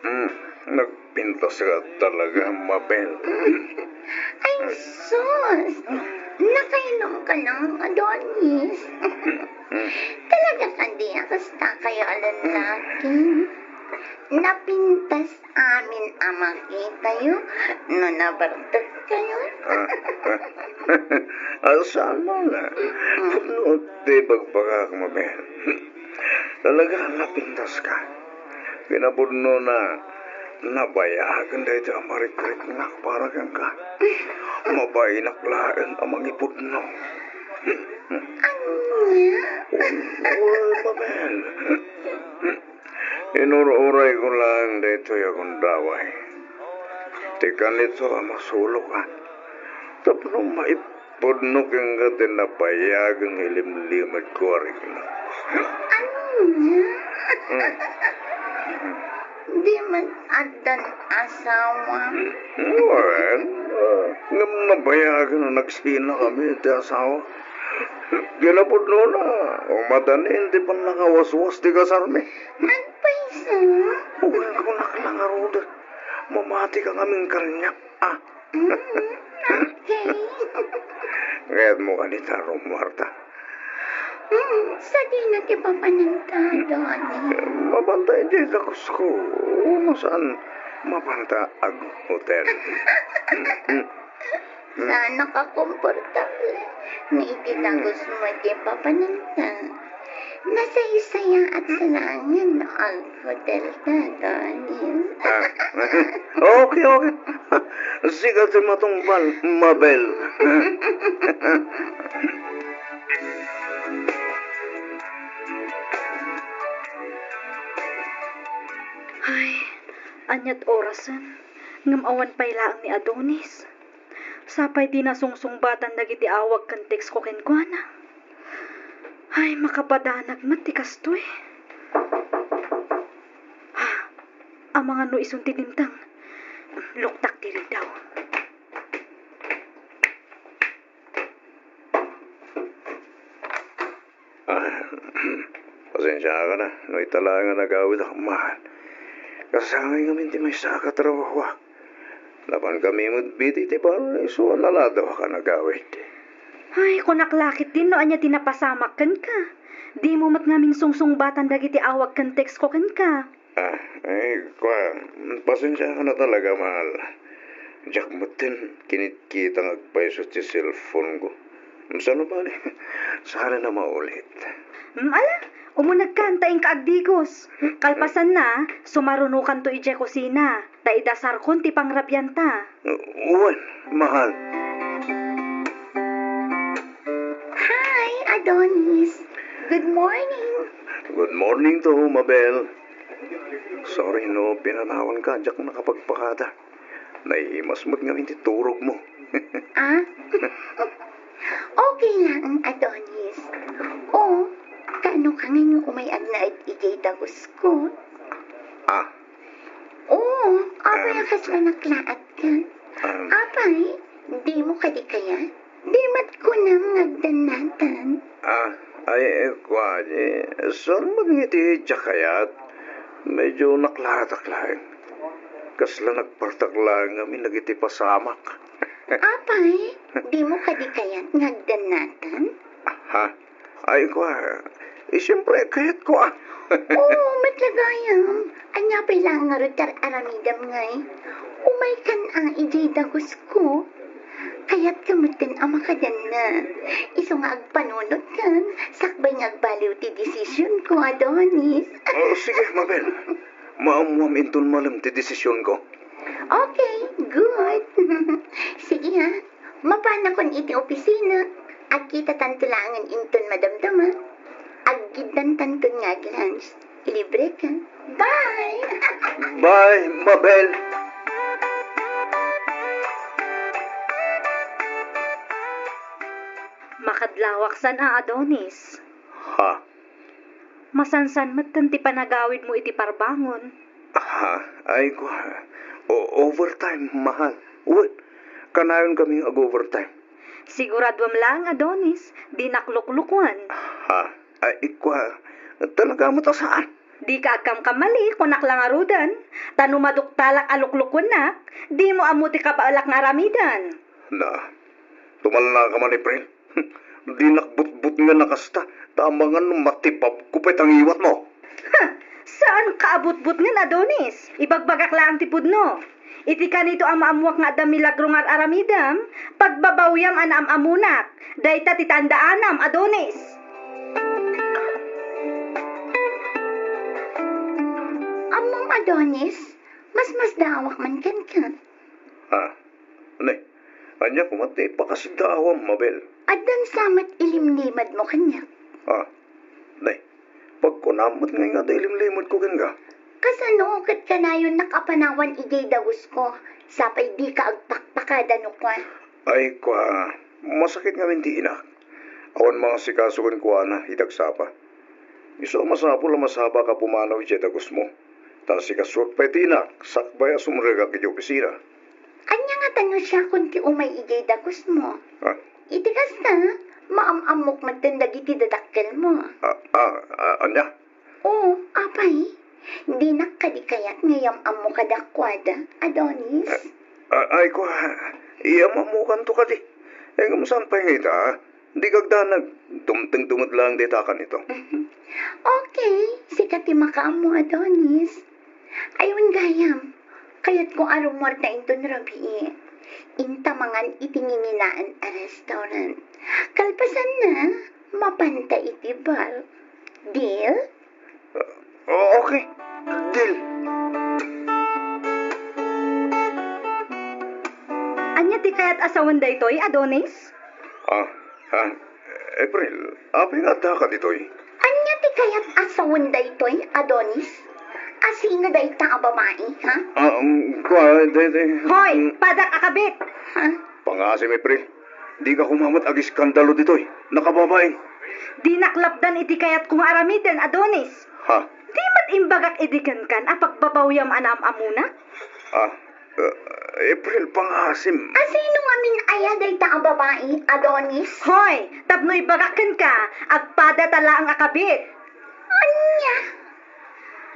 Hmm, nagpintas ka talaga, Mabel. Ay, sus! Nakainom ka lang, Adonis. Talaga kadi a kasta kayo a lalaki? Napintas amin a makitayo no nabartek kayo. Ah, ah, saan mo na? Pudno ti bagbagak, Mabel. Talaga, napintas ka. Kinapudno na, nabayagen daytoy a marikriknak para kenka. Mabainak laeng a mangipudno. Ania? Oy, Mabel. Inur-urayko laeng daytoy a gundaway. Ti kanito a masuloka. Tapno maip- Pudno kenka ti nabayagen nga ilimlimedko a rikna. Ania? Hmm. Di man addan asawa? Wen, ah, ngem nabayagen a nagsinakami ti asawa. Kinapudnona, umadanin ti pannakawaswas ti kasarmi. Agpayso? Wen, kunak la ngaruden. Mamati ka ngamin kaniak, ah. Mm, okay. Kayatmo kadi ta rumuarta? Mm, sadino ti papananta, Donnie? Mapanta iti dagusko. No saan, mapanta ag-hotel. Saan a komportable no iti dagusmo ti papananta. Nasaysayaat sa langit no ag-hotel ta, Donnie. Ah. Okay, okay. Sika ti matungpal, Mabel. Ania't orasen, ngem awan pay laeng ni Adonis. Sapay dina sungsungbatan dagiti awag ken text ko kenkuana. Ay, makapadanag met ti kastoy. Ha, amangan no isun ti dimteng. Luktak ti ridaw. Ah, pasensiakan a, no ita laeng a nagawidak, mahal. Kas sangay ngamin ti maysa a katrabahoak. Napankami met idi ti baro isu a naladawak a nagawid. Ay, kunak la ketdin no ania ti napasamak kenka. Dimo met ngamin sungsungbatan dagiti awag ken text ko kenka. Ah, ay, kua, pasensiakan a talaga, mahal. Diak metten kinitkita nga agpayso ti cellphone ko. Saan no bale, saan a maulit? Mm, ala, umunegkan ta inka agdigos. Kalpasanna, sumarunokanto idiay kusina, ta idasarkon ti pangrabianta. Wen, mahal. Hi, Adonis. Good morning. Good morning to, Mabel. Sorry no pinanawanka, diak nakapagpakada. Naimas met ngamin ti turogmo. Ah? Okay laeng, Adonis. O, kaano ka ngay nga umay agnaed idiay dagusko? Ah. Oo, apay a kasla naklaat ka? Um. Apay, dimo kadi kayat? Di met kunam nga agdannatan. Ah, ay, eh, kua, eh, saan met nga iti diak kayat? Medyo naklaatak laeng. Kasla nagpartak laeng ngamin dagiti pasamak. Apay, dimo kadi kayat nga agdannatan? Ha? Ay, kua, eh, siyempre, kayatko, ah. Oo, met la gayam. Ania pay laeng ngarud ti ar-aramidem ngay? Umaykan a idiay dagusko. Kayatka metten a makadanna. Isu nga agpanunotkan, sakbay nga agbaliw ti desisionko, Adonis. Oh, sige, Mabel. Maammoam inton malem ti desisionko. Okay, good. Sige, ha. Mapanakon iti opisina. Agkitatanto laengen inton madamdama. Aggiddantanton nga ag-lunch. Ilibreka. Bye! Bye, Mabel! Makadlawak san a, Adonis? Ha? Masansan metten ti panagawidmo iti parbangon. Ha? Ay, kua. O-, overtime, mahal. Wen, kanayon kami nga ag-overtime. Siguraduam laeng, Adonis, dinak luklukuan. Ha? Ay, kua. Talaga met a saan? Dika agkamkamali, kunak la ngaruden. Ta no maduktalak a luklukuennak, dimo ammo ti kabaelak nga aramiden. Na, tumalnaka man, April. Dinak butbutngen a kasta, ta amangan no matibabko pay ti ngiwatmo. Ha! Saanka a butbutngen, Adonis. Ibagbagak laeng ti pudno. Iti kanito a maammoak nga adda milagro nga ar-aramidem, pagbabawiam a naam-ammonak. Dayta ti tandaanam, Adonis. Ammom, Adonis, masmasdaawak man kenka. Ha? Ne, ania koma ti ipakasiddaawam, Mabel? Addan sa met ilimlimedmo kaniak. Ah, ne, pagkunam met ngay nga adda ilimlimedko kenka. Kasano ket kanayonnak a panawan idiay dagusko, sapay dika agpakpakada no kua? Ay, kua, masakit ngamin ti inak. Awan mangasikaso kenkuana iti agsapa. Isu a masapul a masapaka pumanaw idiay dagusmo. Ta asikasuek pay ti inak, sakbay a sumrekak idiay opisina. Ania ngata no siakon ti umay idiay dagusmo? Ah. Iti kasta, maam-ammok metten dagiti dadakkelmo. Ah, ah, ah, ania? Oo, apay. Dinak kadi kayat nga iyam-ammo kadakuada, Adonis? Ah, ah, ay, kua, iyam-ammokanto kadi. Eh, ngem saan pay nga ita, ah? Dika agdanag, dumtengto met laeng dayta a kanito. Okay, sika ti makaammo, Adonis. Ay, wen gayam, kayatko a rummuarta inton rabii. Inta mangan iti nginginaen a restaurant. Kalpasanna, mapanta iti bar. Deal? Ah, okay. Deal. Ania ti kayat a sawen daytoy, Adonis? Ah, ah, April, apay nga addaka ditoy? Ania ti kayat a sawen daytoy, Adonis? Asino dayta a babai, ha? Ah, um, kua, de, de, Hoy, um, padak a kabit! Ha? Pangasim, April. Dika koma met agiskandalo ditoy. Nakababain. Dinak lapdan iti kayatko nga aramiden, Adonis. Ha? Di met imbagak idi kenkan a pagbabawiam a naam-amuna? Ah, eh, April, pangasim. Asino ngamin aya dayta a babai, Adonis? Hoy, tapno ibagak kenka, agpadata laeng a kabit. Ania?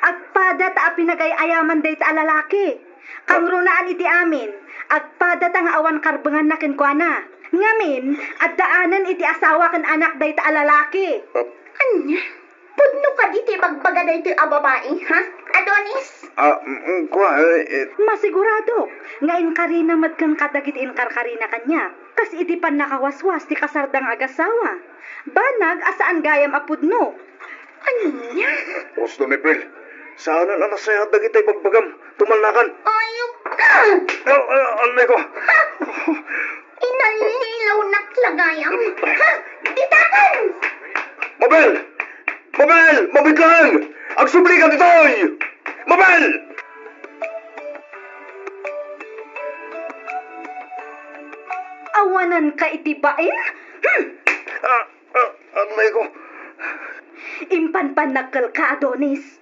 Agpadata a pinagay-ayaman dayta a lalaki. Kangrunaan iti amin, agpadata nga awan karbenganna kenkuana. Ngamin, addaanen iti asawa ken anak dayta a lalaki. Ah. Ania? Pudno kadi ti ibagbaga daytoy a babai, ha? Adonis? Ah, mm, kua, eh, eh. Masiguradok nga inkarina met kenka dagiti inkarkarina kaniak, kas iti pannakawaswas ti kasarda nga agasawa. Banag a saan gayam a pudno. Ania? Husto ni April. Saanen a nasayaat dagiti ibagbagam. Tumalnakan. Ayok ka! Ah, ah, alnay ko. Ha? Inallilaw nak lagayam. Ha? Ditakan! Mabel! Mabel! Mabitlang! Agsubli ka ditoy! Mabel! Awanan ka iti bain? Hmm! Ah, ah, alnay ko. Impanpannagkelka, Adonis.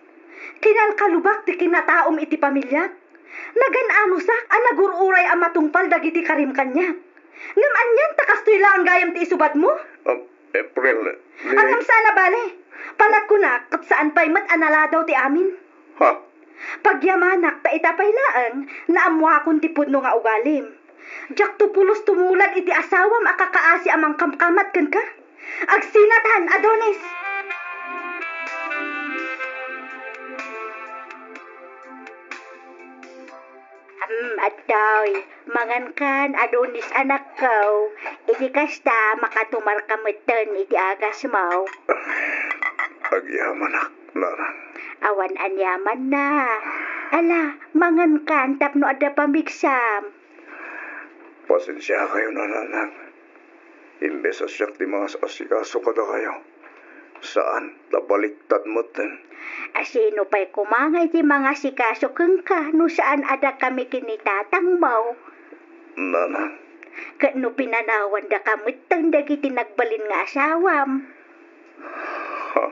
Kinalkalubak ti kinataom iti pamiliak. Nagan-anosak a nagur-uray a matungpal dagiti karim kaniak. Ngem anian ta kastoy laeng gayam ti isubadmo? Ah, April, ni- Ngem saan a bale. Panagkunak ket saan pay met a naladaw ti amin. Ha? Pagyamanak ta ita pay laeng naammoakon ti pudno nga ugalim. Diakto pulos tumulad iti asawam a kakaasi a mangkamkamat kenka. Agsinatan, Adonis! Hmm, adtoy, mangankan, Adonis, anakko. Idi kasta, makatumarka metten iti agasmo. Agyamanak, nanang. Awan aniamanna. Ala, mangankan tapno adda pamigsam. Pasensiakayo, nanang. Imbes a siak ti mangas-asikaso kadakayo, saan ta baliktad metten. Asino pay koma nga iti mangasikaso kenka no saan a dakami ken ni tatangmo? Nanang. Ket no pinanawandaka metten dagiti nagbalin nga asawam? Ha?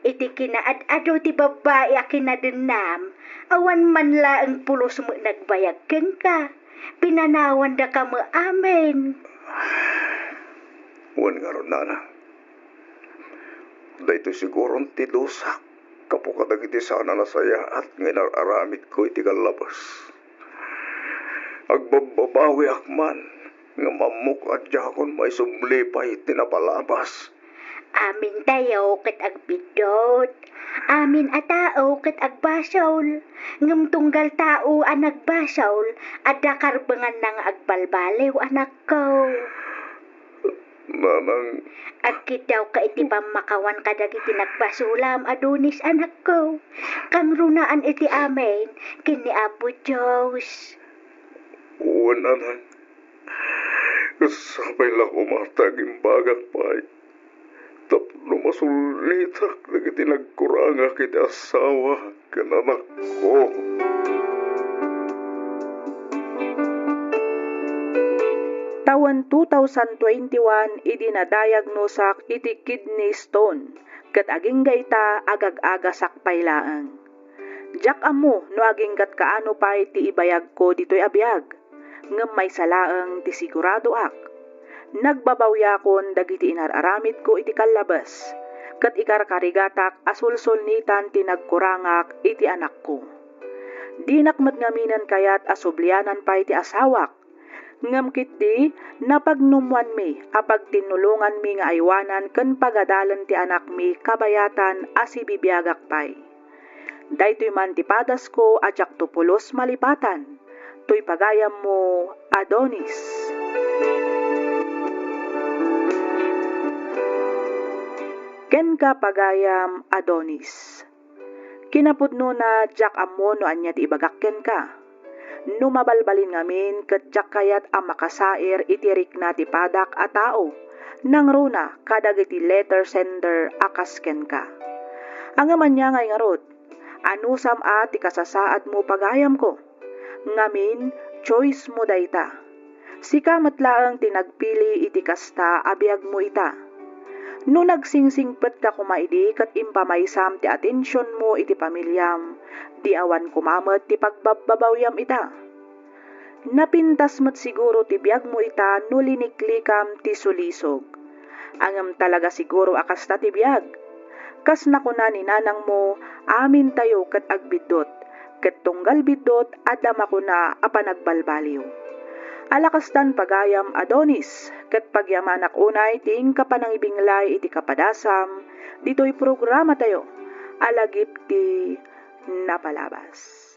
Iti kinaad-ado ti babbai a kinadennam, awan man laeng pulos met nagbayag kenka. Pinanawandaka met amin. Wen ngarud, nanang, daytoy siguron ti dusak gapu kadagiti saan a nasayaat nga inar-aramidko iti kallabas. Agbabbabawiak man, ngem ammok a diakon maisubli pay ti napalabas. Amintayo ket agbiddut. Amin a tao ket agbasol. Ngem tunggal tao a nagbasol, adda karbenganna nga agbalbaliw, anakko. Nanang. Agkiddawka iti pammakawan kadagiti nagbasolam, Adonis, anakko. Kangrunaan iti amin ken ni Apo Dios. Wen, nanang. Ket sapay la koma ta agimbagak pay tapno masulitak dagiti nagkurangak iti asawa ken anakko. Tawen two thousand twenty-one idi nadiagnosak iti kidney stone, ket agingga ita agag-agasak pay laeng. Diak ammo no agingga't kaano pay ti ibayagko ditoy a biag, ngem maysa laeng ti siguradoak. Nagbabawiakon dagiti inar-aramidko iti kallabes, ket ikarkarigatak a sulsulnitan ti nagkurangak iti anakko. Dinak met ngaminen kayat a sublianan pay ti asawak, ngem ketdi, napagnummoanmi a pagtinnulonganmi nga aywanan ken pagadalen ti anakmi kabayatan a sibibiagak pay. Daytoy man ti padasko a diakto pulos malipatan. Toy pagayammo, Adonis. Kenka, pagayam, Adonis. Kinapudnona, diak ammo no ania ti ibagak kenka. No mabalbalin ngamin ket diak kayat a makasair iti rikna ti padak a tao, nangruna kadagiti letter sender a kas kenka. Ngem ania ngay ngarud? Anusam a ti kasasaadmo, pagayamko. Ngamin, choice mo dayta. Sika met laeng ti nagpili iti kasta a biagmo ita. No nagsingsingpetka koma idi ket impamaysam ti atensionmo iti pamiliam, di awan koma met ti pagbabbabawyam ita. Napintas met siguro ti biagmo ita no liniklikam ti sulisog. Ngem talaga siguro a kasta ti biag. Kas nakuna ni nanangmo, amintayo ket agbiddut, ket tunggal biddut, adda makuna a panagbalbaliw. Ala kastan pagayam, Adonis, ket pagyamanak unay ti inka panangibiglay iti kapadasam ditoy programatayo a Lagip ti Napalabas.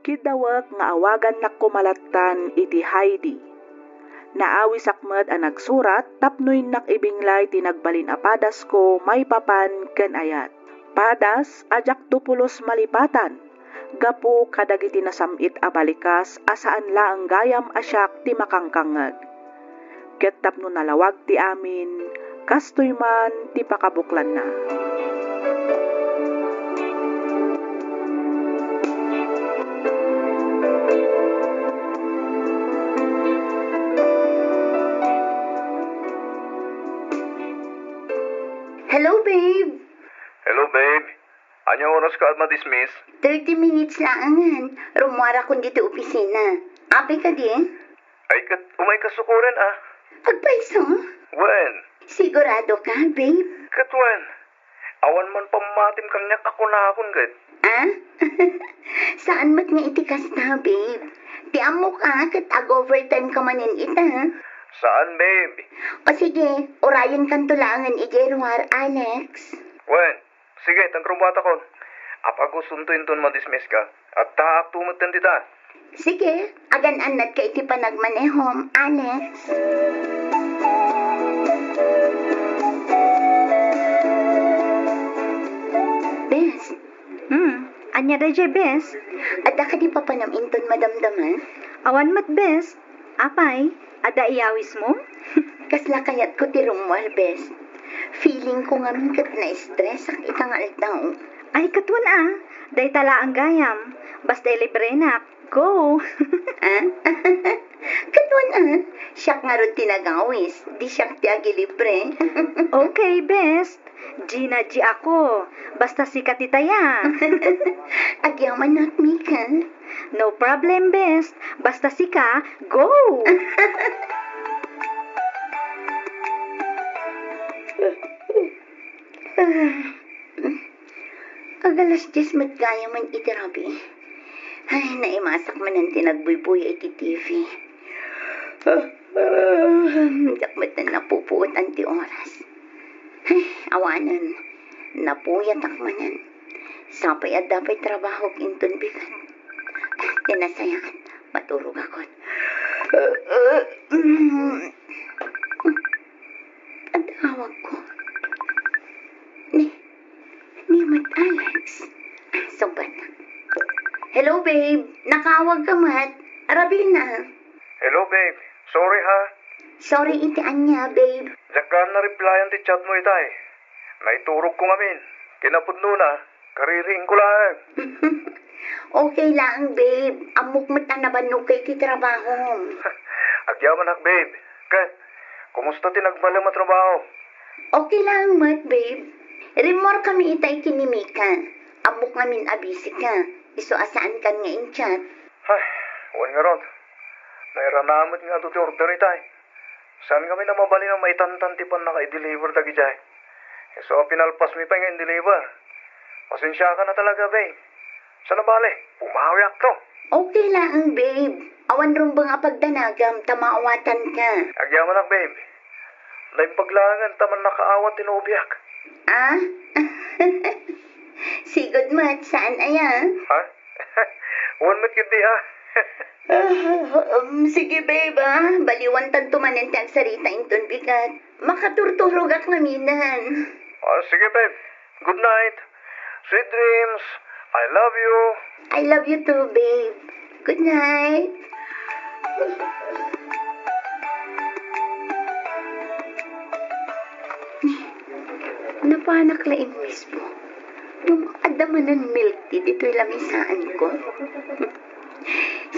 Kiddawek nga awagannak koma lattan iti Heidi. Naawisak met a nagsurat tapno innak ibinglay ti nagbalin a padasko maipapan ken ayat. Padas a diakto pulos malipatan gapu kadagiti nasam-it a balikas a saan laeng gayam a siak ti makangkangngeg. Ket tapno nalawag ti amin, kastoy man ti pakabuklanna. Hello, babe. Hello, babe. Ania oras ka a madismiss? Thirty minutes laengen. Rummuarakon ditoy opisina. Apay kadi? Ay, ket umayka sukoren, a. Agpayso? Wen. Sigurado ka, babe? Ket wen. Awan man pammatim kaniak a kunakon, ket. Ah? Saan met nga iti kasta, babe? Ti ammok a, ket ag-overtime ka manen ita. Saan, babe? O sige, urayenkanto laengen idiay ruar, Alex. Wen. Sige, tan rummuatakon. Apagusonto inton madismiss ka. Addaakto metten dita. Sige, agan-annadka iti panagmanehom, Alex. Bes. Hmm, ania daydiay, Bes? Adda kadi papanam inton madamdama? Awan met, Bes. Apay, adda iyawismo? Kasla kayatko ti rummuar, bes. Feeling ko ngamin ket na-stress-ak ita nga aldaw. Ay, ket wen a, dayta laeng gayam. Basta ilibrenak, go! Ah? Ket wen a, siak ngarud ti nagawis, di siak ti agilibre. Okay, bes. Gina G ako. Basta sika ti taya. Agyamanak, Mika. No problem, bes. Basta sika, go! Ag-alas dies met gayamen iti rabii. Ay, naimasak manen ti nagbuybuya iti T V. Diak met napupuotan ti oras. Ay, awanen, napuyatak manen. Sapay adda pay trabahok inton bigat. Ti nasayaat, maturogakon. Adda awagko. Ni, ni met Alex. Ah, sungbat. Hello, babe. Nakaawagka met. Arabina. Hello, babe. Sorry, ha. Sorry iti ania, babe? Diak na-replyan ti chat mo itay. Naiturogko ngamin. Kinapudnona, kaririingko laeng. Okay laeng, babe. Ammok met a nabannog ka iti trabahom. Agyamanak, babe. Ket, kumusta ti nagbalem a trabaho? Okay laeng met, babe. Rimmuarkami itay ken ni Mika. Ammok ngamin a busy ka. Isu a saankan nga in-chat. Ay, wen ngarud. Nairana met nga adu ti order itay. Saan ngamin a mabalin a maitantan ti pannaka-i-deliver dagidiay. Isu a pinalpasmi pay nga in-deliver. Pasensiakan a talaga, be. Saan a bale, bumawiakto. Okay laeng, babe. Awan rumbeng a pagdanagam ta maawatanka. Agyamanak, babe. Naimbag laengen ta mannakaawat ti nobiak. Ah? Sigud met, saan aya? Ha? Wen met ketdi, ha? Ah, um, sige, babe, ah. Baliwantanto manen ti agsarita inton bigat. Makaturturogak ngaminen. Ah, sige, babe. Good night. Sweet dreams. I love you. I love you too, babe. Good night. Napanak laeng mismo. Ngem adda manen milk tea ditoy lamisaanko.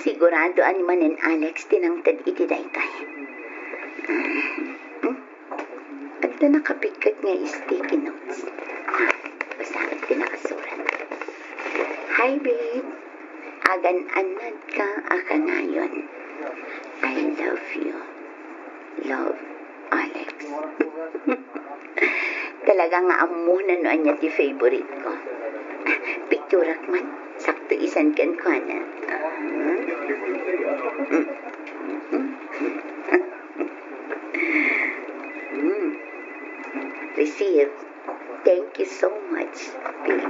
Sigurado a ni manen Alex ti nangted iti daytoy. Ah, hmm? Adda nakapigket nga sticky notes. Ah, basaen ti nakasurat. Hi, babe. Agan-annadka a kanayon. I love you. Love, Alex. Talaga nga ammona no ania ti favorite ko. Picturak man, sakto isan kenkuana. Ah. Mm. Mm. Receive. Thank you so much, baby.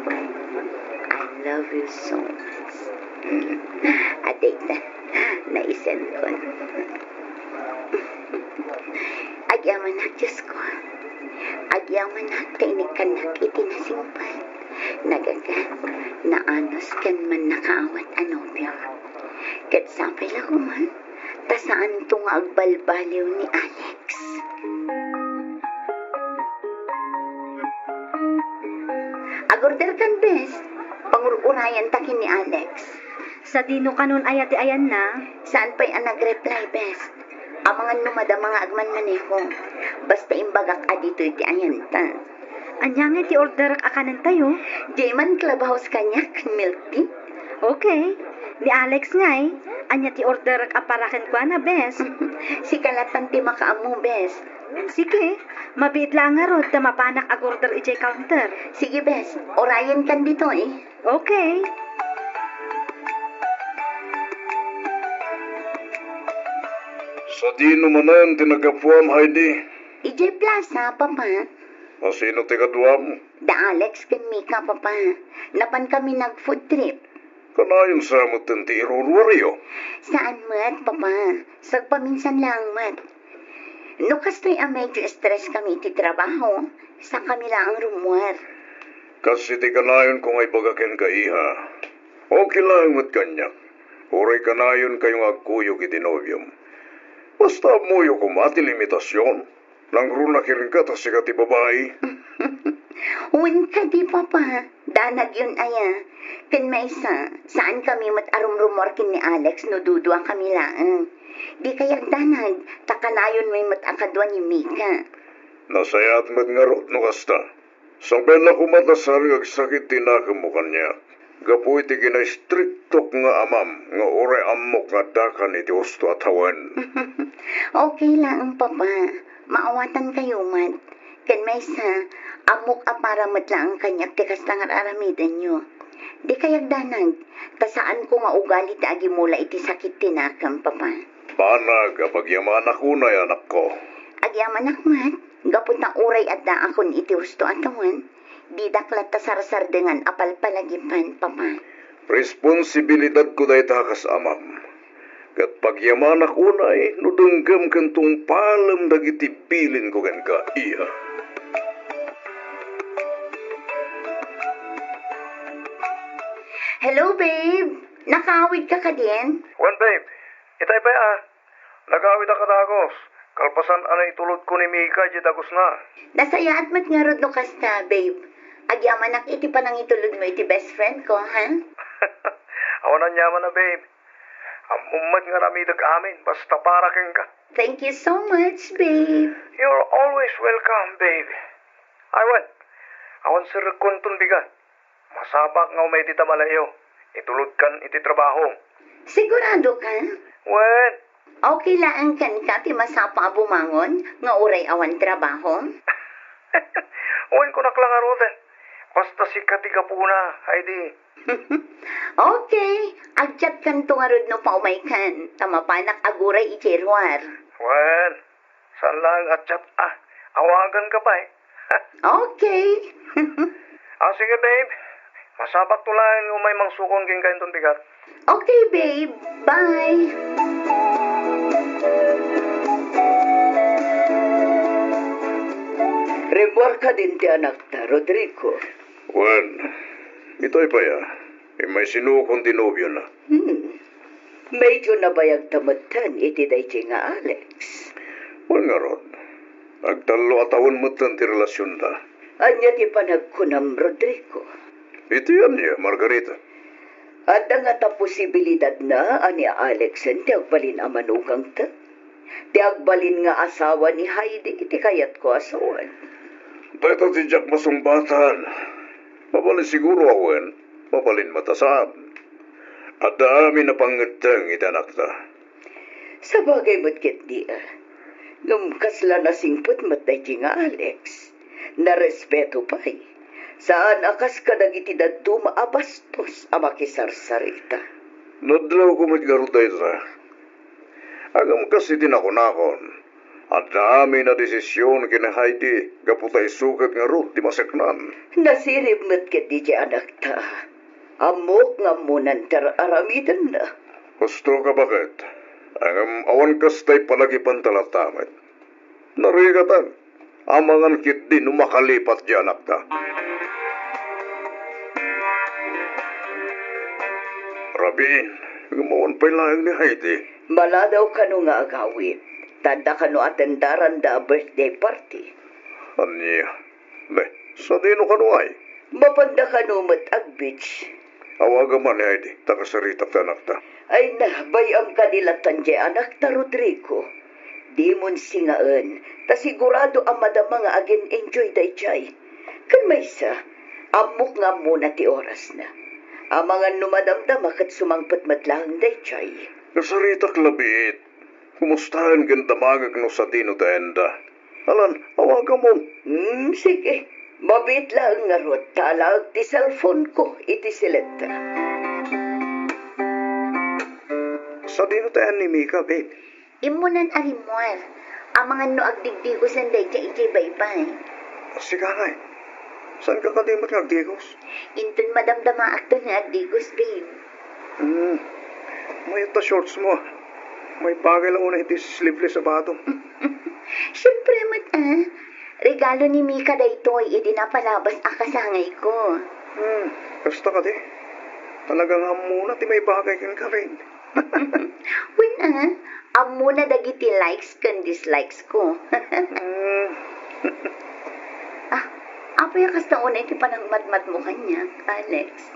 I love you so much. Mm. Adayta, naisendkon. Agyamanak, Diosko. Agyamanak ta inikkannak iti nasingpet, nagagat, naanus ken mannakaawat a nobio. Ket sapay la koma, ta saanto nga agbalbaliw ni Alex. Agorderkan, bes. Pangur-urayanta ken ni Alex. Sadino kanon aya ti ayanna? Saan pay a nag-reply, bes. Amangan no madama nga agmanmaneho. Basta imbagak a ditoy ti ayanta. Ania ngay ti orderek a kanentayo? Diay man clubhouse kaniak, milk tea. Okay. Ni Alex ngay, ania ti orderek a para kenkuana, bes? Sika lattan ti makaammo, bes. Sige, mabiit laeng ngarud ta mapanak agorder idiay counter. Sige, bes. Urayenkan ditoy. Okay. Sadino manen ti naggapuam, Heidi? Idiay plaza, Papa. A sino ti kaduam? Da Alex ken Mika, Papa. Napankami nag-food trip. Kanayon sa metten ti iruruaryo? Saan met, Papa. Sagpaminsan laeng met. No kastoy a medyo stress kami iti trabaho, sakami laeng rummuar. Kas iti kanayonko nga ibaga kenka, iha. Okay laeng met kaniak. Uray kanayonkayo nga agkuyog iti nobiom. Basta ammoyo koma ti limitasion. Nangruna kenka ta sika ti babai. Wen kadi, Papa, danagyon aya. Ken maysa, saankami met a rumrummuar ken ni Alex no duduakami laeng. Di kayat danag, ta kanayonmi met a kadua ni Mika. Nasayaat met ngarud no kasta. Sabay la koma ta saan nga agsakit ti nakemmo kaniak. Gapu iti kinaistriktok nga amam nga uray ammok nga addakan iti husto a tawen. Okay laeng, Papa. Maawatankayo met. Ken maysa, ammok a para met laeng kaniak ti kasta nga ar-aramidenyo. Di kayat danag, ta saanko nga ugali ti agimula iti sakit ti nakem, Papa. Banag a pagyamanak unay, anakko. Agyamanak met, gapu ta uray addaakon iti husto a tawen, didak latta sarsardengan a palpalagipan, Papa. Responsibilidadko dayta kas amam. Ket pagyamanak unay no denggem ken tungpalem dagiti bilinko kenka, iha. Hello, babe. Nakaawidka kadin? Wen, babe. Itay pay a. Nagawid a kadagus, kalpasan a naitulodko ni Mika idiay dagusna. Nasayaat met ngarud no kasta, babe. Agyamanak iti panangitulodmo iti best friend ko, ha? Awan aniaman a, babe. Ammom met nga aramidek amin, basta para kenka. Thank you so much, babe. You're always welcome, babe. Ay, wen. Awan serrekkonton bigat. Masapak nga umay dita malayo. Itulodkan iti trabaho. Sigurado ka? Wen. Okay laeng kenka ti masapa a bumangon nga uray awan trabaho? Wen, kunak la ngaruden. Basta sika ti gapuna, Heidi. Okay. Ag-chatkanto ngarud no paumaykan, ta mapanak aguray iti ruar. Wen. Saan laeng a chat a. Awaganka pay. Okay. Ah, sige, babe. Masapakto laeng nga umay mangsukon kenka inton bigat. Okay, babe. Bye. Rimmuar kadin ti anakta, Rodrigo. Wen, itay pay a. Immay sinukon ti nobiona. Hmm. Medyo nabayagta metten iti daydiay nga Alex. Wen ngarud, agtallo a tawen metten ti relasionda. Ania ti panagkunam, Rodrigo? Iti ania, Margarita? Adda ngata posibilidadna a ni Alexen ti agbalin a manugangta? Ti agbalin nga asawa ni Heidi iti kayatko a sawen. Dayta ti diak masungbatan. Mabalin siguro a wen, mabalin met a saan. Adda amin a pangngeddeng iti anakta. Sabagay met ketdi, a. Ngem kasla nasingpet met daydi nga Alex. Narespeto pay. Saan a kas kadagiti dadduma a bastos a makisarsarita. Nadlawko met ngarud dayta. Ngem kas iti nakunakon, adda amin a desision ken ni Heidi gapu ta isu ket ngarud ti maseknan. Nasirib met ketdi ti anakta. Ammok nga ammonan ti ar-aramidenna. Husto ka, baket. Ngem awan kasta a palagipanta latta met. Narigatan. Amangan ketdi no makalipat ti anakta. Rabiin, ngem awan pay laeng ni Heidi. Maladaw kano nga agawid. Ta adda kano atendaranda a birthday party. Ania? Ne, sadino kano ay? Mapanda kano met ag-beach. Awagam man ni Heidi, ta kasaritak ti anakta. Ay na, bay-am kadi lattan diay anakta, Rodrigo. Dimon singaen, ta sigurado a madama nga agin-enjoy daydiay. Ken maysa, ammok nga ammona ti orasna. Amangan no madamdama ket sumangpet met laeng daydiay. Kasaritak labiit. Kumustaen ken damagek no sadino ti ayanna. Alan, awagamon. Hmm, sige. Mabiit laeng ngarud ta alaek ti cellphone-ko iti siletta. Sadino ti ayan ni Mika, babe? Immunan a rimmuar. Amangan no agdigdigosen daydiay iti baybay. Sika ngay. Saanka kadi met nga agdigos? Inton madamdamaakto nga agdigos, babe. Hmm. Mayat ta shorts mo, ah. Maibagay la unay iti sleeveless a bato. Siempre met, ah. Regalo ni Mika daytoy idi napalabas a kasangayko. Hmm. Kasta kadi. Talaga nga ammona ti maibagay kenka, babe. Wen, ah. Ammona dagiti likes ken dislikes ko. Hmm. Ah, apay a kasta unay ti panangmatmatmo kaniak, Alex?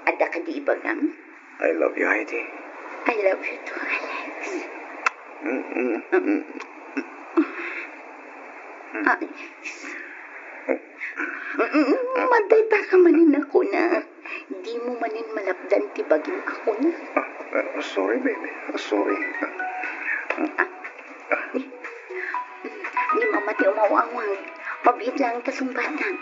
Adda kadi ibagam? I love you, Heidi. I love you too, Alex. Mm-mm. Alex. Mm, madayta ka manen a kuna. Dimo manen malapdan ti bagim a kuna. Ah, ah, sorry, baby. Ah, sorry. Ah, ni, ni Mama ti umaw-awag. Mabiit laeng ta sungbatak.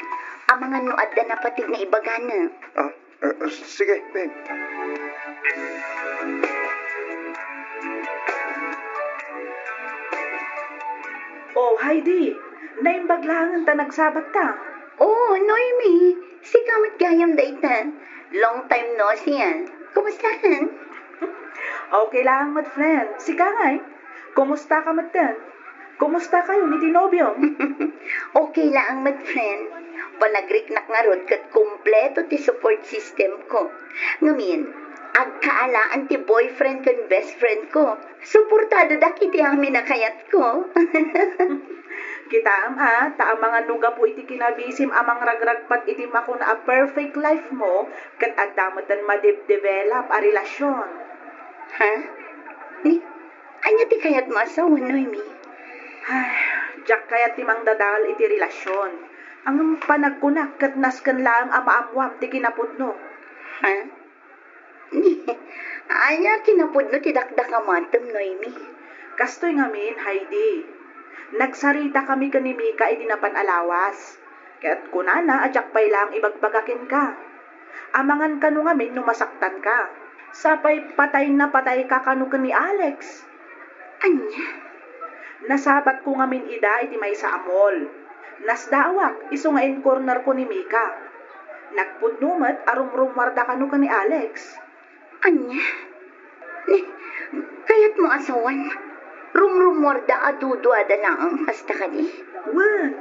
Amangan no adda napateg nga ibagana. Ah, ah, ah, sige, babe. Oh, Heidi, naimbag laengen ta nagsabatta. Oh, Noemi, sika met gayam dayta. Long time no see, ah. Kumusta ka? Okay laeng met, friend. Sika ngay? Kumusta ka metten? Kumusta kayo ni ti nobiom? Okay laeng met, friend. Panagriknak ngarud ket kompleto ti support system ko. Ngamin, agkaalaan ti boyfriend ken best friend ko. Suportadodak iti amin a kayatko. Kitaem a, ta amangan no gapu iti kinabisim a mangragragpat iti makuna a perfect life mo, ket adda metten madebdevelop a relasyon. Ha? Ni, ania ti kayatmo a sawen, Noemi? Ay, diak kayat ti mangdadael iti relasyon. Ngem panagkunak ket nasken laeng a maammoam ti kinapudno. Ha? Ania kinapudno ti dakdakamatem, Noemi? Kastoy ngamin, Heidi. Nagsaritakami ken ni Mika idi napan a lawas. Ket kunana a diak pay laeng ibagbaga kenka. Amangan kano ngamin no masaktanka. Sapay patay na patayka kano ken ni Alex. Ania? Nasabatko ngamin ida iti maysa a mall. Nasdaawak, isu nga in-cornerko ni Mika. Nagpudno met a rumrummuarda kano ken ni Alex. Ania? Ni, kayatmo a sawen? Rumrummuarda a duduada laeng kasta kadi? Wen.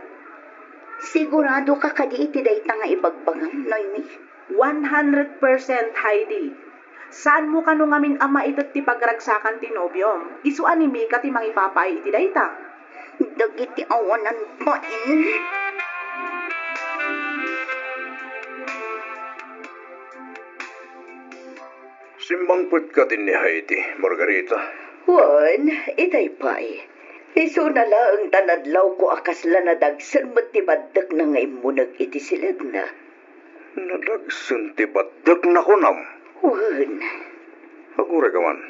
Siguradoka kadi iti dayta nga ibagbagam, Noemi? One hundred percent, Heidi. Saanmo kano ngamin a maited ti pagragsakan ti nobiom? Isu a ni Mika ti mangipapaay iti dayta. Dagiti awanan bain. Simmangpet kadin ni Heidi, Margarita? Wen, itay pay. Isuna laeng ta nadlawko a kasla nadagsen met ti baddekna nga immuneg iti siledna. Nadagsen ti baddekna, kunam? Wen. Aguray ka man.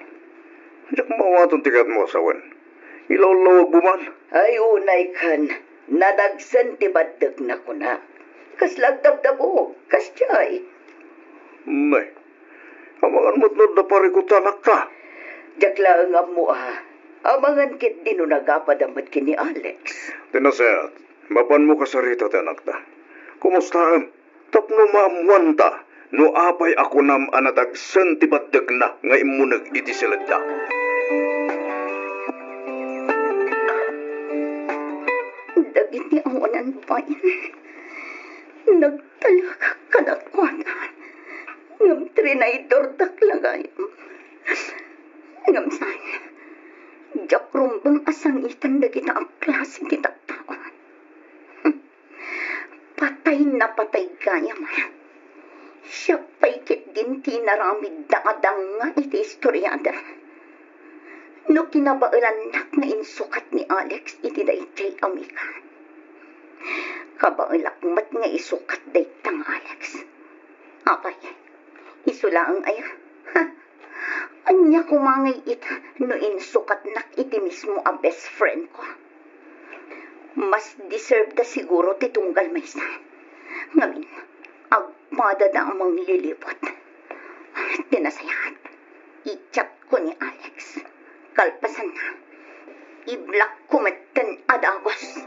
Diak maawaton ti kayatmo a sawen. Ilawlawagmo man. Ay, unay kan. Nadagsen ti baddekna, kuna. Kasla agdabdabog, kasdiay. Nay, amangan met no adda parikut ti anakta. Diak laeng ammo a. Amangan ketdi no nagapada met ken ni Alex. Ti nasayaat, mapanmo kasarita ti anakta. Kumustaem? Tapno maammuanta no apay a kunam a nadagsen ti baddekna nga immuneg iti siledda. Dagiti awanan bain, nagtalek kadakuada, ngem trinaydordak la gayam. Ngem saan, diak rumbeng a sangiten dagita a klase ti tattao. Patay na patay gayam. Siak pay ketdin ti inaramidda a danga iti istoriada. No kinabaelannak nga insukat ni Alex iti daytoy a Mika, kabaelak met nga isukat dayta nga Alex. Apay, isu laeng aya? Ha? Ania koma ngay ita no insukatnak iti mismo a best friend ko? Mas deserve da siguro ti tunggal maysa. Ngamin, agpadada a manglilibot. Ti nasayaat, i-chat ko ni Alex. Kalpasanna, i-block ko metten a dagus.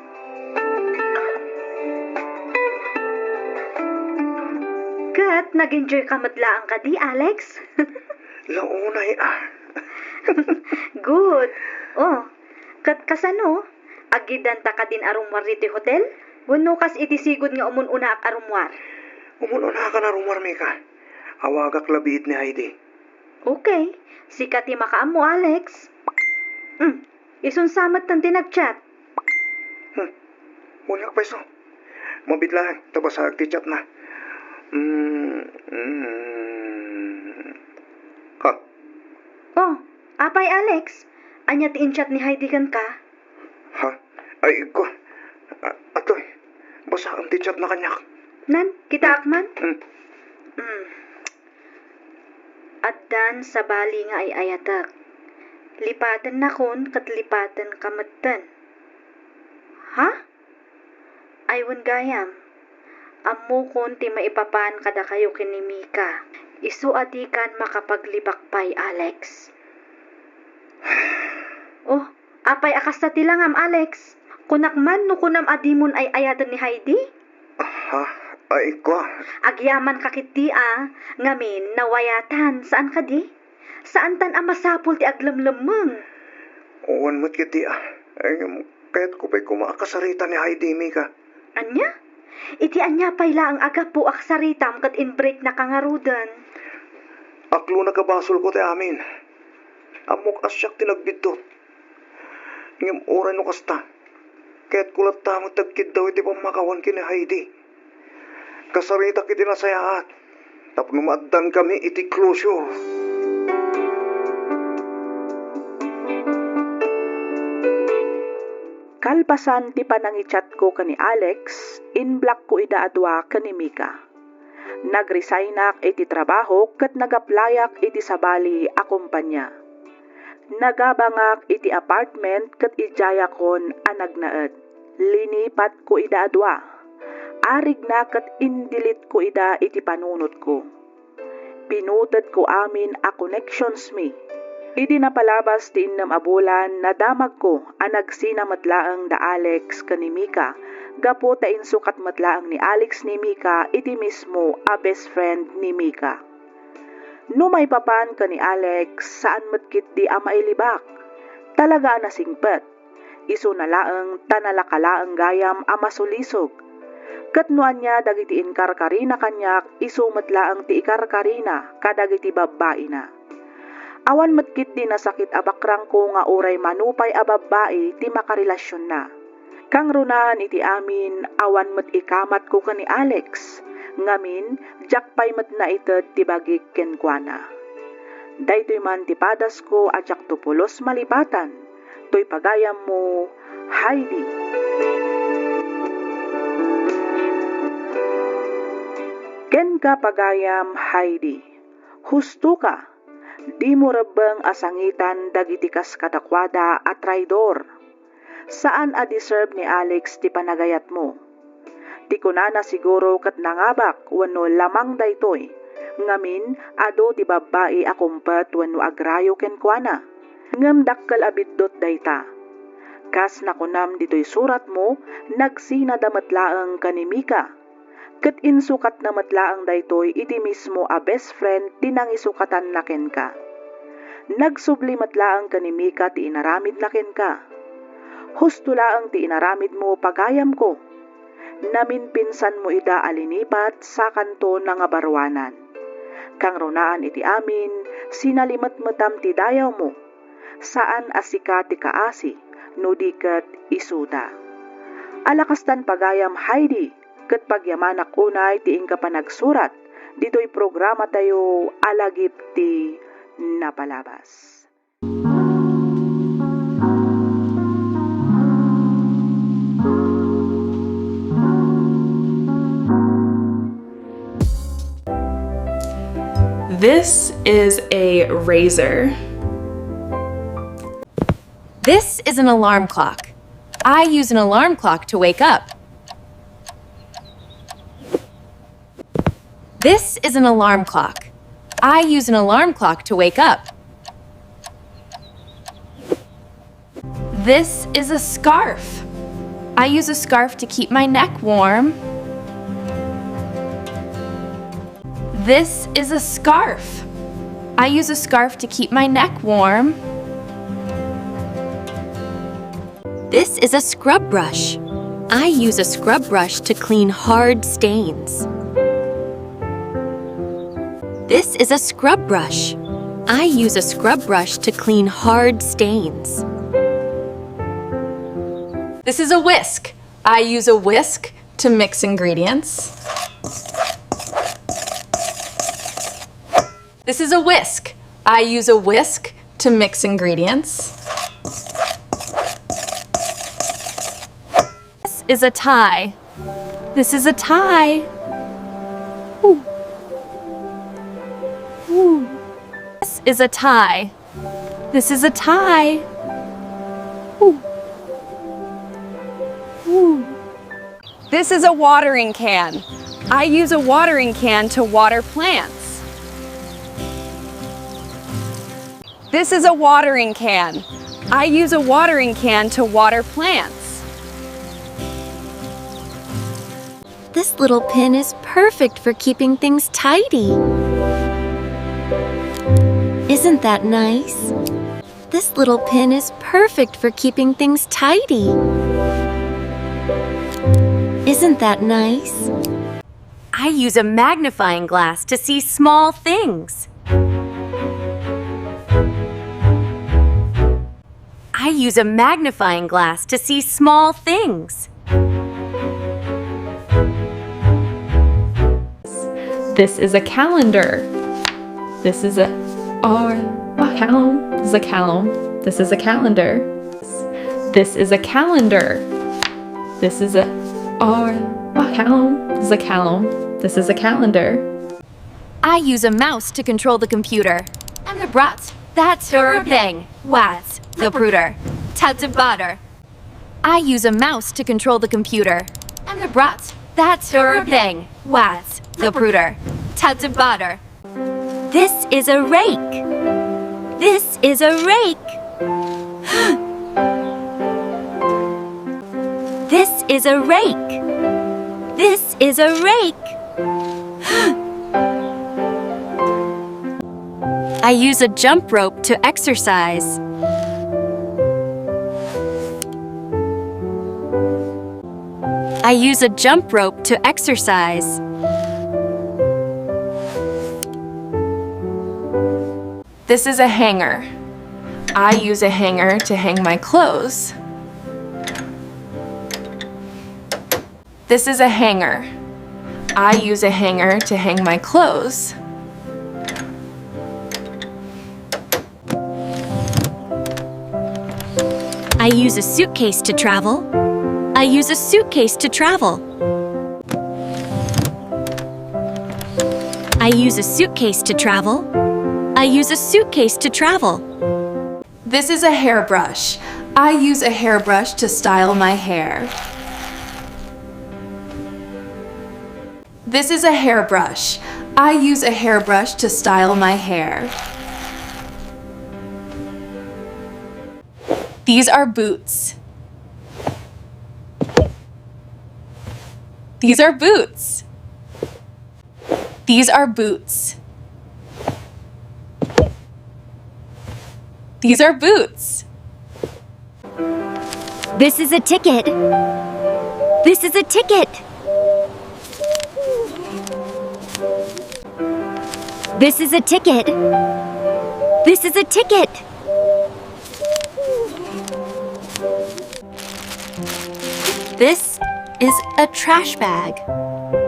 Ket nag-enjoy ka met laeng kadi, Alex? La unay a. Good. Oh, ket kasano? Aggidanta kadin a rummuar ditoy hotel? Wenno kas iti sigud nga umun-unaak a rummuar? Umun-unakan a rummuar, Mika. Awagak la biit ni Heidi. Okay. Sika ti makaammo, Alex. Hmm. Isun sa met ti nag-chat. Hmm. Uliak pay isu. Mabiit laeng ta basaek ti chatna. Mm, mm. Ha? Oh, apay, Alex? Ania ti in-chat ni Heidi kenka? Ha? Ay, igko. A-, atoy, basaem ti chatna kaniak. Nan, kitaak man? Mm. Mm. Addan sabali nga ay-ayatek. Lipatennakon ket lipatenka metten. Ha? Ay wen gayam, ammokon ti maipapan kadakayo ken ni Mika. Isu a dikan makapaglibak pay, Alex. Oh, apay a kasta ti langam, Alex? Kunak man no kunam a dimon ay-ayaten ni Heidi? Ha? Ay, igko. Agyamanka ketdi a, ngamin nawayatan, saan kadi? Saantan a masapul ti aglemlemmeng. Wen met ketdi a. Ay, ngem kayatko pay koma a kasarita ni Heidi, Mika. Ania? Iti ania pay laeng a gapu a kasaritam ket in-breaknaka ngaruden? Aklona a basolko ti amin. Ammok a siak ti nagbiddut. Ngem uray no kasta, kayatko latta met ti agkiddaw iti pammakawan ken ni Heidi. Kasaritak iti nasayaat tapno maaddankami iti closure. Kalpasan ti panangichatko ken ni Alex, inblockko ida a dua ken ni Mika. Nagresignak iti trabahok ket nagaplayak iti sabali a kompania. Nagabangak iti apartment ket idiayakon a nagnaed. Linipatko ida a dua. Arigna ket indelete-ko ida iti panunotko. Pinutedko amin a connections mi. Idi napalabas ti innem a bulan, nadamagko a nagsina met laeng da Alex ken ni Mika gapu ta insukat met laeng ni Alex ni Mika iti mismo a best friend ni Mika. No maipapan ken ni Alex, saan met ketdi a mailibak. Talaga a nasingpet. Isuna laeng ta nalaka laeng gayam a masulisog. Ket no ania dagiti inkarkarina kaniak, isu met laeng ti ikarkarina kadagiti babbaina. Awan met ketdi nasakit a bakrangko nga uray manupay a babbai ti makarelasionna. Kangrunaan iti amin, awan met ikamatko ken ni Alex, ngamin, diak pay met naited ti bagik kenkuana. Daytoy man ti padasko a diakto pulos malipatan, toy pagayammo, Heidi. Kenka, pagayam Heidi, hustoka. Dimo rebbeng a sangitan dagiti kas kadakuada a traidor. Saan a deserve ni Alex ti panagayatmo. Ti kunana siguro ket nangabak wenno lamang daytoy, ngamin, adu ti babbai a kumpet wenno agrayo kenkuana. Ngem dakkel a biddut dayta. Kas nakunam ditoy suratmo, nagsinada met laeng ken ni Mika. Ket insukatna met laeng daytoy iti mismo a best friend ti nangisukatanna kenka. Nagsubli met laeng ken ni Mika ti inaramidna kenka. Husto laeng ti inaramidmo, pagayamko. Naminpinsanmo ida a linipat sa kanto nga baruanan. Kangrunaan iti amin, sinalimetmetam ti dayawmo. Saan a sika ti kaasi, no di ket isuda. Ala kastan, pagayam Heidi, ket pagyamanak unay ti inka panagsurat ditoy programatayo a Lagip ti Napalabas. This is a razor. This is an alarm clock. I use an alarm clock to wake up. This is an alarm clock. I use an alarm clock to wake up. This is a scarf. I use a scarf to keep my neck warm. This is a scarf. I use a scarf to keep my neck warm. This is a scrub brush. I use a scrub brush to clean hard stains. This is a scrub brush. I use a scrub brush to clean hard stains. This is a whisk. I use a whisk to mix ingredients. This is a whisk. I use a whisk to mix ingredients. This is a tie. This is a tie. Ooh. Ooh. This is a tie. This is a tie. Ooh. Ooh. This is a watering can. I use a watering can to water plants. This is a watering can. I use a watering can to water plants. This little pin is perfect for keeping things tidy. Isn't that nice? This little pin is perfect for keeping things tidy. Isn't that nice? I use a magnifying glass to see small things. I use a magnifying glass to see small things. This is a calendar. This is a, or, a calendar. This is a calendar. This is a calendar. This is a calendar. This is a, or, a calendar. This is a calendar. This is a calendar. I use a mouse to control the computer. And the brat, that's her thing. What's the brooder? Tad the butter. I use a mouse to control the computer. And the brat, that's her thing. What's the brooder? Tad the butter. This is a rake. This is a rake. This is a rake. This is a rake. I use a jump rope to exercise. I use a jump rope to exercise. This is a hanger. I use a hanger to hang my clothes. This is a hanger. I use a hanger to hang my clothes. I use a suitcase to travel. I use a suitcase to travel. I use a suitcase to travel. I use a suitcase to travel. This is a hairbrush. I use a hairbrush to style my hair. This is a hairbrush. I use a hairbrush to style my hair. These are boots. These are boots. These are boots. These are boots. This is a ticket. This is a ticket. This is a ticket. This is a ticket. This is a trash bag.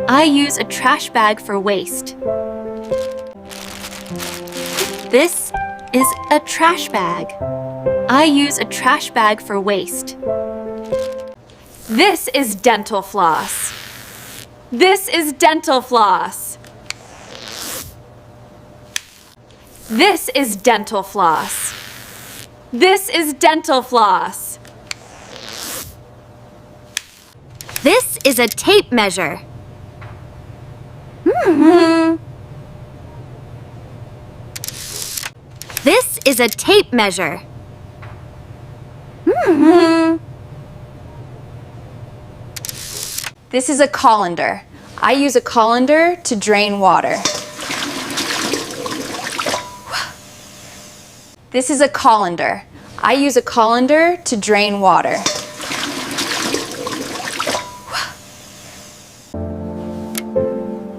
I use a trash bag for waste. This is a trash bag. I use a trash bag for waste. This is dental floss. This is dental floss. This is dental floss. This is dental floss. This is a tape measure. Hmm. This is a tape measure. Hmm. This is a colander. I use a colander to drain water. This is a colander. I use a colander to drain water.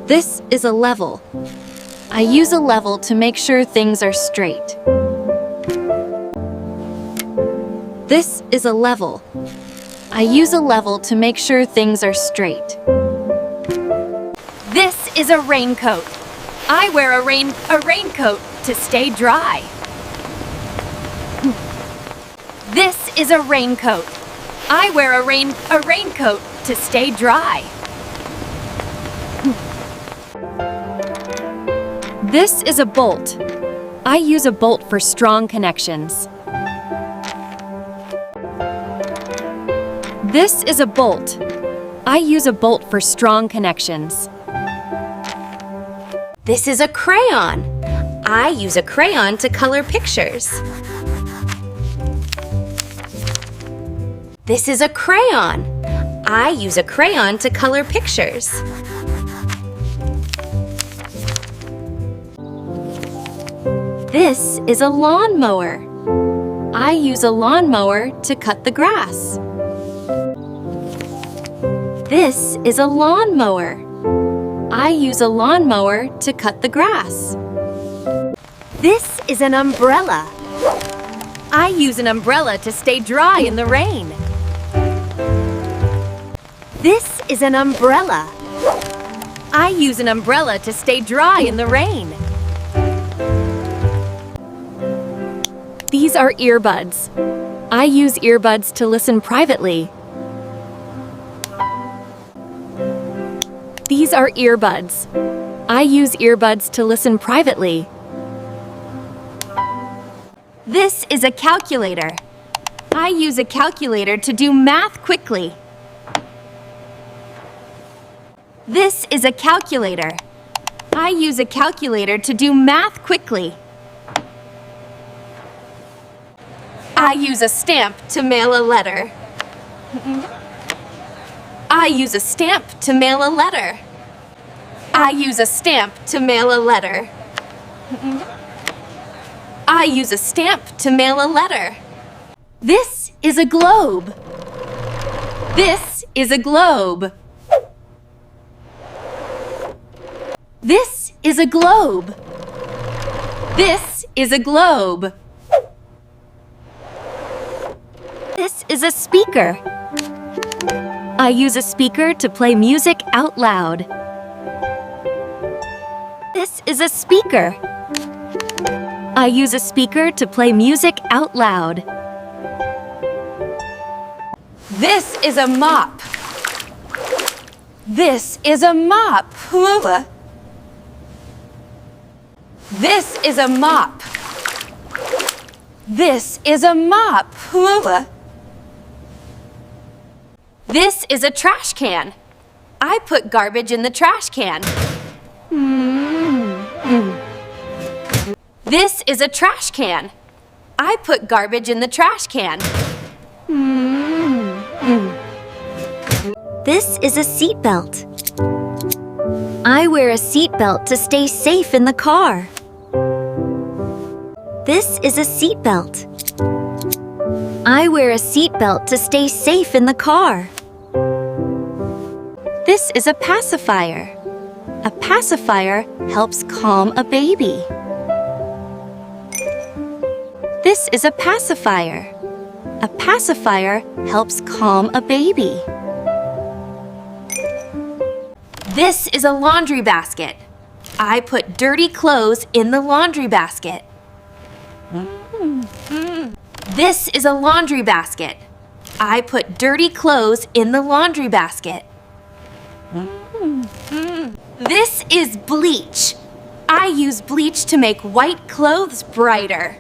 This is a level. I use a level to make sure things are straight. This is a level. I use a level to make sure things are straight. This is a raincoat. I wear a rain a raincoat to stay dry. This is a raincoat. I wear a rain a raincoat to stay dry. This is a bolt. I use a bolt for strong connections. This is a bolt. I use a bolt for strong connections. This is a crayon. I use a crayon to color pictures. This is a crayon. I use a crayon to color pictures. This is a lawnmower. I use a lawnmower to cut the grass. This is a lawnmower. I use a lawnmower to cut the grass. This is an umbrella. I use an umbrella to stay dry in the rain. This is an umbrella. I use an umbrella to stay dry in the rain. These are earbuds. I use earbuds to listen privately. These are earbuds. I use earbuds to listen privately. This is a calculator. I use a calculator to do math quickly. This is a calculator. I use a calculator to do math quickly. I use a stamp to mail a letter. I use a stamp to mail a letter. I use a stamp to mail a letter. I use a stamp to mail a letter. This is a globe. This is a globe. This is a globe. This is a globe. This is a speaker. I use a speaker to play music out loud. This is a speaker. I use a speaker to play music out loud. This is a mop. This is a mop. Lula. This is a mop. This is a mop. Lula. This is a trash can. I put garbage in the trash can. This is a trash can. I put garbage in the trash can. This is a seatbelt. I wear a seatbelt to stay safe in the car. This is a seatbelt. I wear a seatbelt to stay safe in the car. This is a pacifier. A pacifier helps calm a baby. This is a pacifier. A pacifier helps calm a baby. This is a laundry basket. I put dirty clothes in the laundry basket. This is a laundry basket. I put dirty clothes in the laundry basket. This is bleach. I use bleach to make white clothes brighter.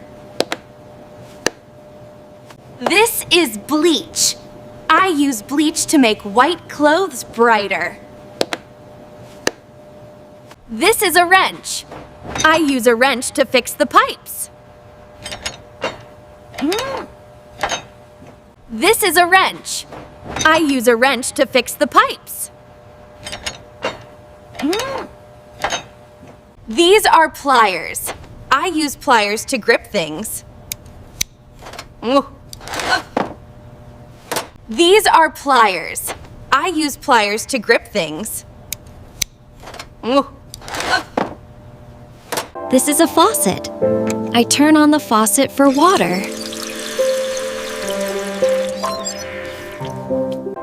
This is bleach. I use bleach to make white clothes brighter. This is a wrench. I use a wrench to fix the pipes. This is a wrench. I use a wrench to fix the pipes. These are pliers. I use pliers to grip things. These are pliers. I use pliers to grip things. This is a faucet. I turn on the faucet for water.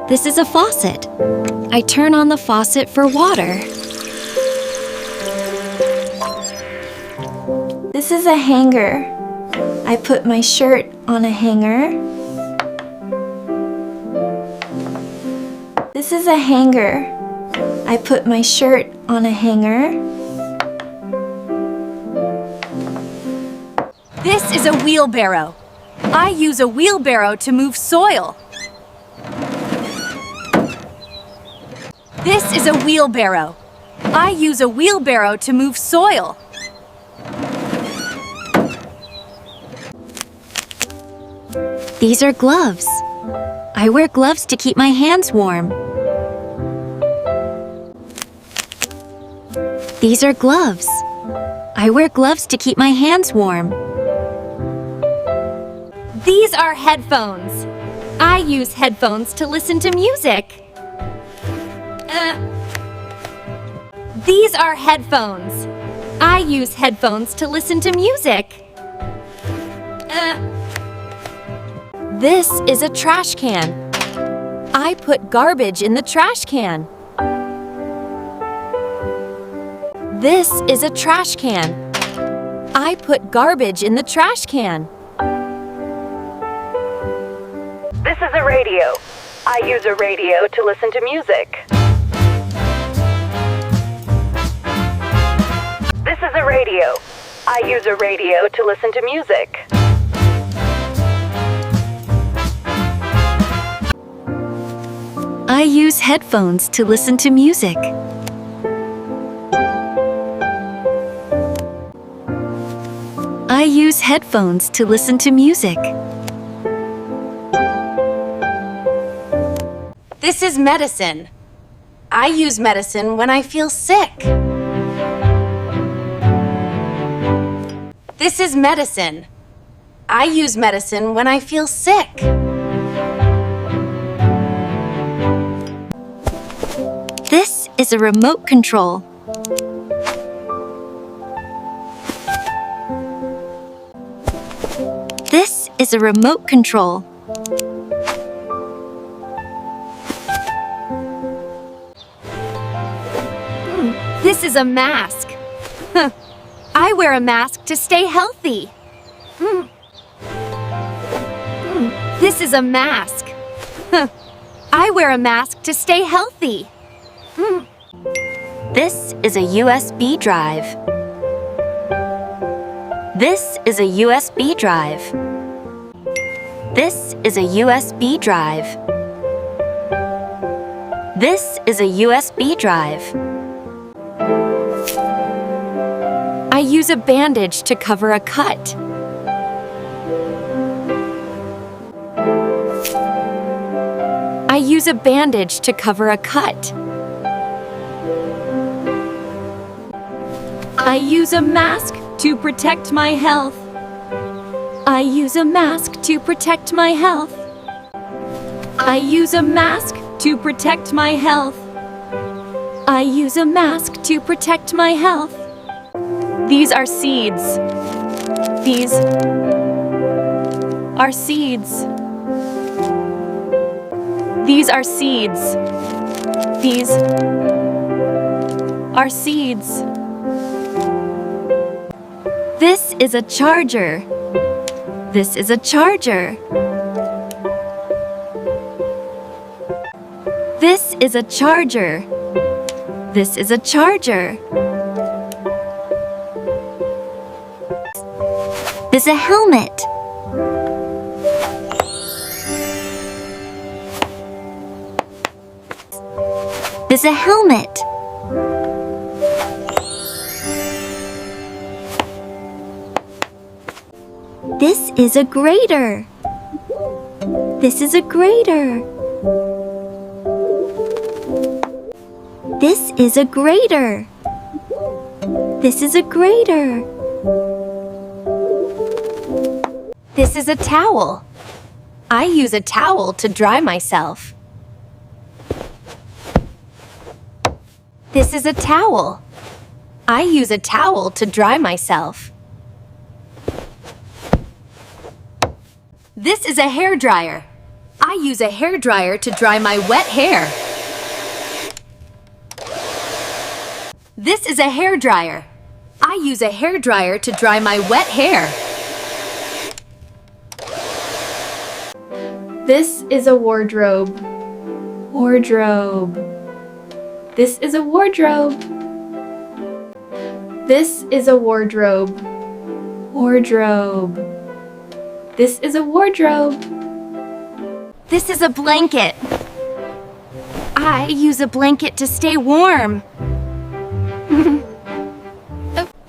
This is a faucet. I turn on the faucet for water. This is a hanger. I put my shirt on a hanger. This is a hanger. I put my shirt on a hanger. This is a wheelbarrow. I use a wheelbarrow to move soil. This is a wheelbarrow. I use a wheelbarrow to move soil. These are gloves. I wear gloves to keep my hands warm. These are gloves. I wear gloves to keep my hands warm. These are headphones. I use headphones to listen to music. Uh, these are headphones. I use headphones to listen to music. Uh, this is a trash can. I put garbage in the trash can. This is a trash can. I put garbage in the trash can. This is a radio. I use a radio to listen to music. This is a radio. I use a radio to listen to music. I use headphones to listen to music. I use headphones to listen to music. This is medicine. I use medicine when I feel sick. This is medicine. I use medicine when I feel sick. This is a remote control. This is a remote control. This is a mask. I wear a mask to stay healthy. This is a mask. I wear a mask to stay healthy. Mm. This is a U S B drive. This is a U S B drive. This is a U S B drive. This is a U S B drive. I use a bandage to cover a cut. I use a bandage to cover a cut. I use a mask to protect my health. I use a mask to protect my health. I use a mask to protect my health. I use a mask to protect my health. These are seeds. These are seeds. These are seeds. These are seeds. This is a charger. This is a charger. This is a charger. This is a charger. This is a helmet. This is a helmet. This is a grater. This is a grater. This is a grater. This is a grater. This is a towel. I use a towel to dry myself. This is a towel. I use a towel to dry myself. This is a hair dryer. I use a hair dryer to dry my wet hair. This is a hair dryer. I use a hair dryer to dry my wet hair. This is a wardrobe. Wardrobe. This is a wardrobe. This is a wardrobe. Wardrobe. This is a wardrobe. This is a blanket. I use a blanket to stay warm.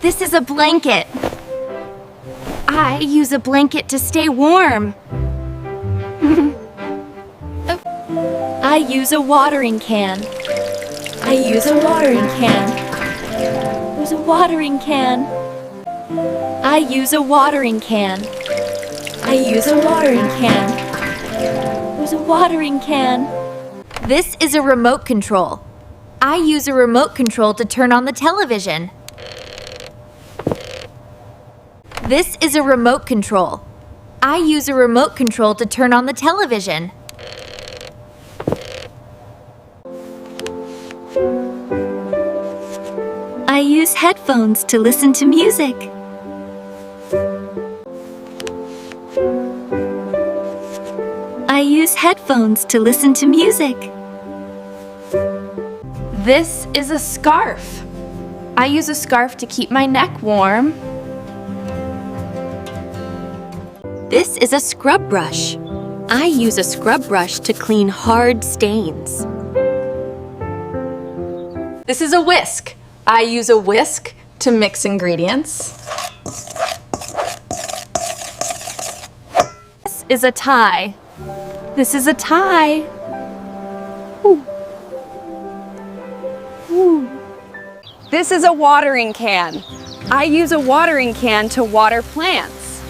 This is a blanket. I use a blanket to stay warm. I use a watering can. I use a watering can. Use a watering can. I use a watering can. I use a watering can. Use a watering can. This is a remote control. I use a remote control to turn on the television. This is a remote control. I use a remote control to turn on the television. I use headphones to listen to music. I use headphones to listen to music. This is a scarf. I use a scarf to keep my neck warm. This is a scrub brush. I use a scrub brush to clean hard stains. This is a whisk. I use a whisk to mix ingredients. This is a tie. This is a tie. Ooh. Ooh. This is a watering can. I use a watering can to water plants.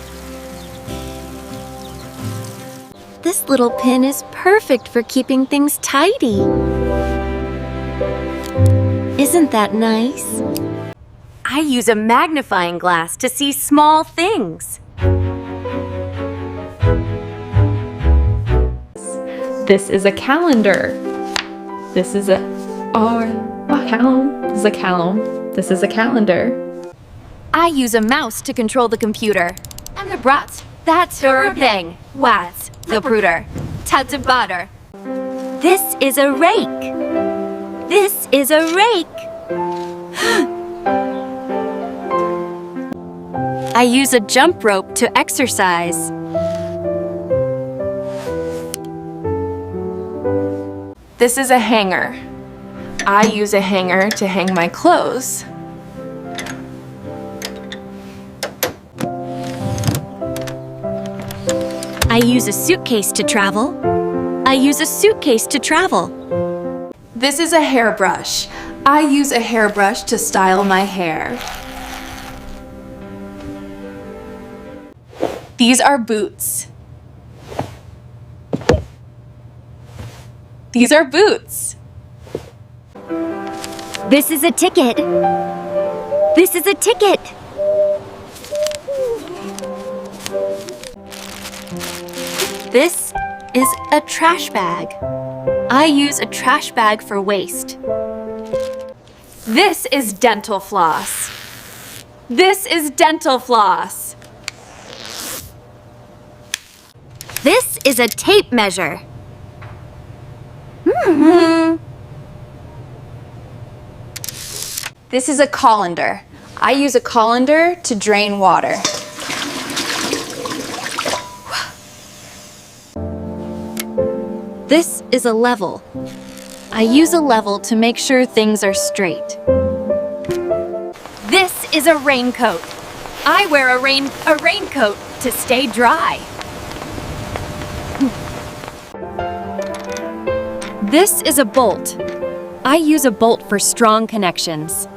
This little pin is perfect for keeping things tidy. Isn't that nice? I use a magnifying glass to see small things. This is a calendar. This is a, our, a calendar. This is a calendar. This is a calendar. I use a mouse to control the computer. And the brats, that's her thing. What's the brooder? Tad the butter. This is a rake. This is a rake. I use a jump rope to exercise. This is a hanger. I use a hanger to hang my clothes. I use a suitcase to travel. I use a suitcase to travel. This is a hairbrush. I use a hairbrush to style my hair. These are boots. These are boots. This is a ticket. This is a ticket. This is a trash bag. I use a trash bag for waste. This is dental floss. This is dental floss. This is a tape measure. Hmm. This is a colander. I use a colander to drain water. This is a level. I use a level to make sure things are straight. This is a raincoat. I wear a rain a raincoat to stay dry. This is a bolt. I use a bolt for strong connections.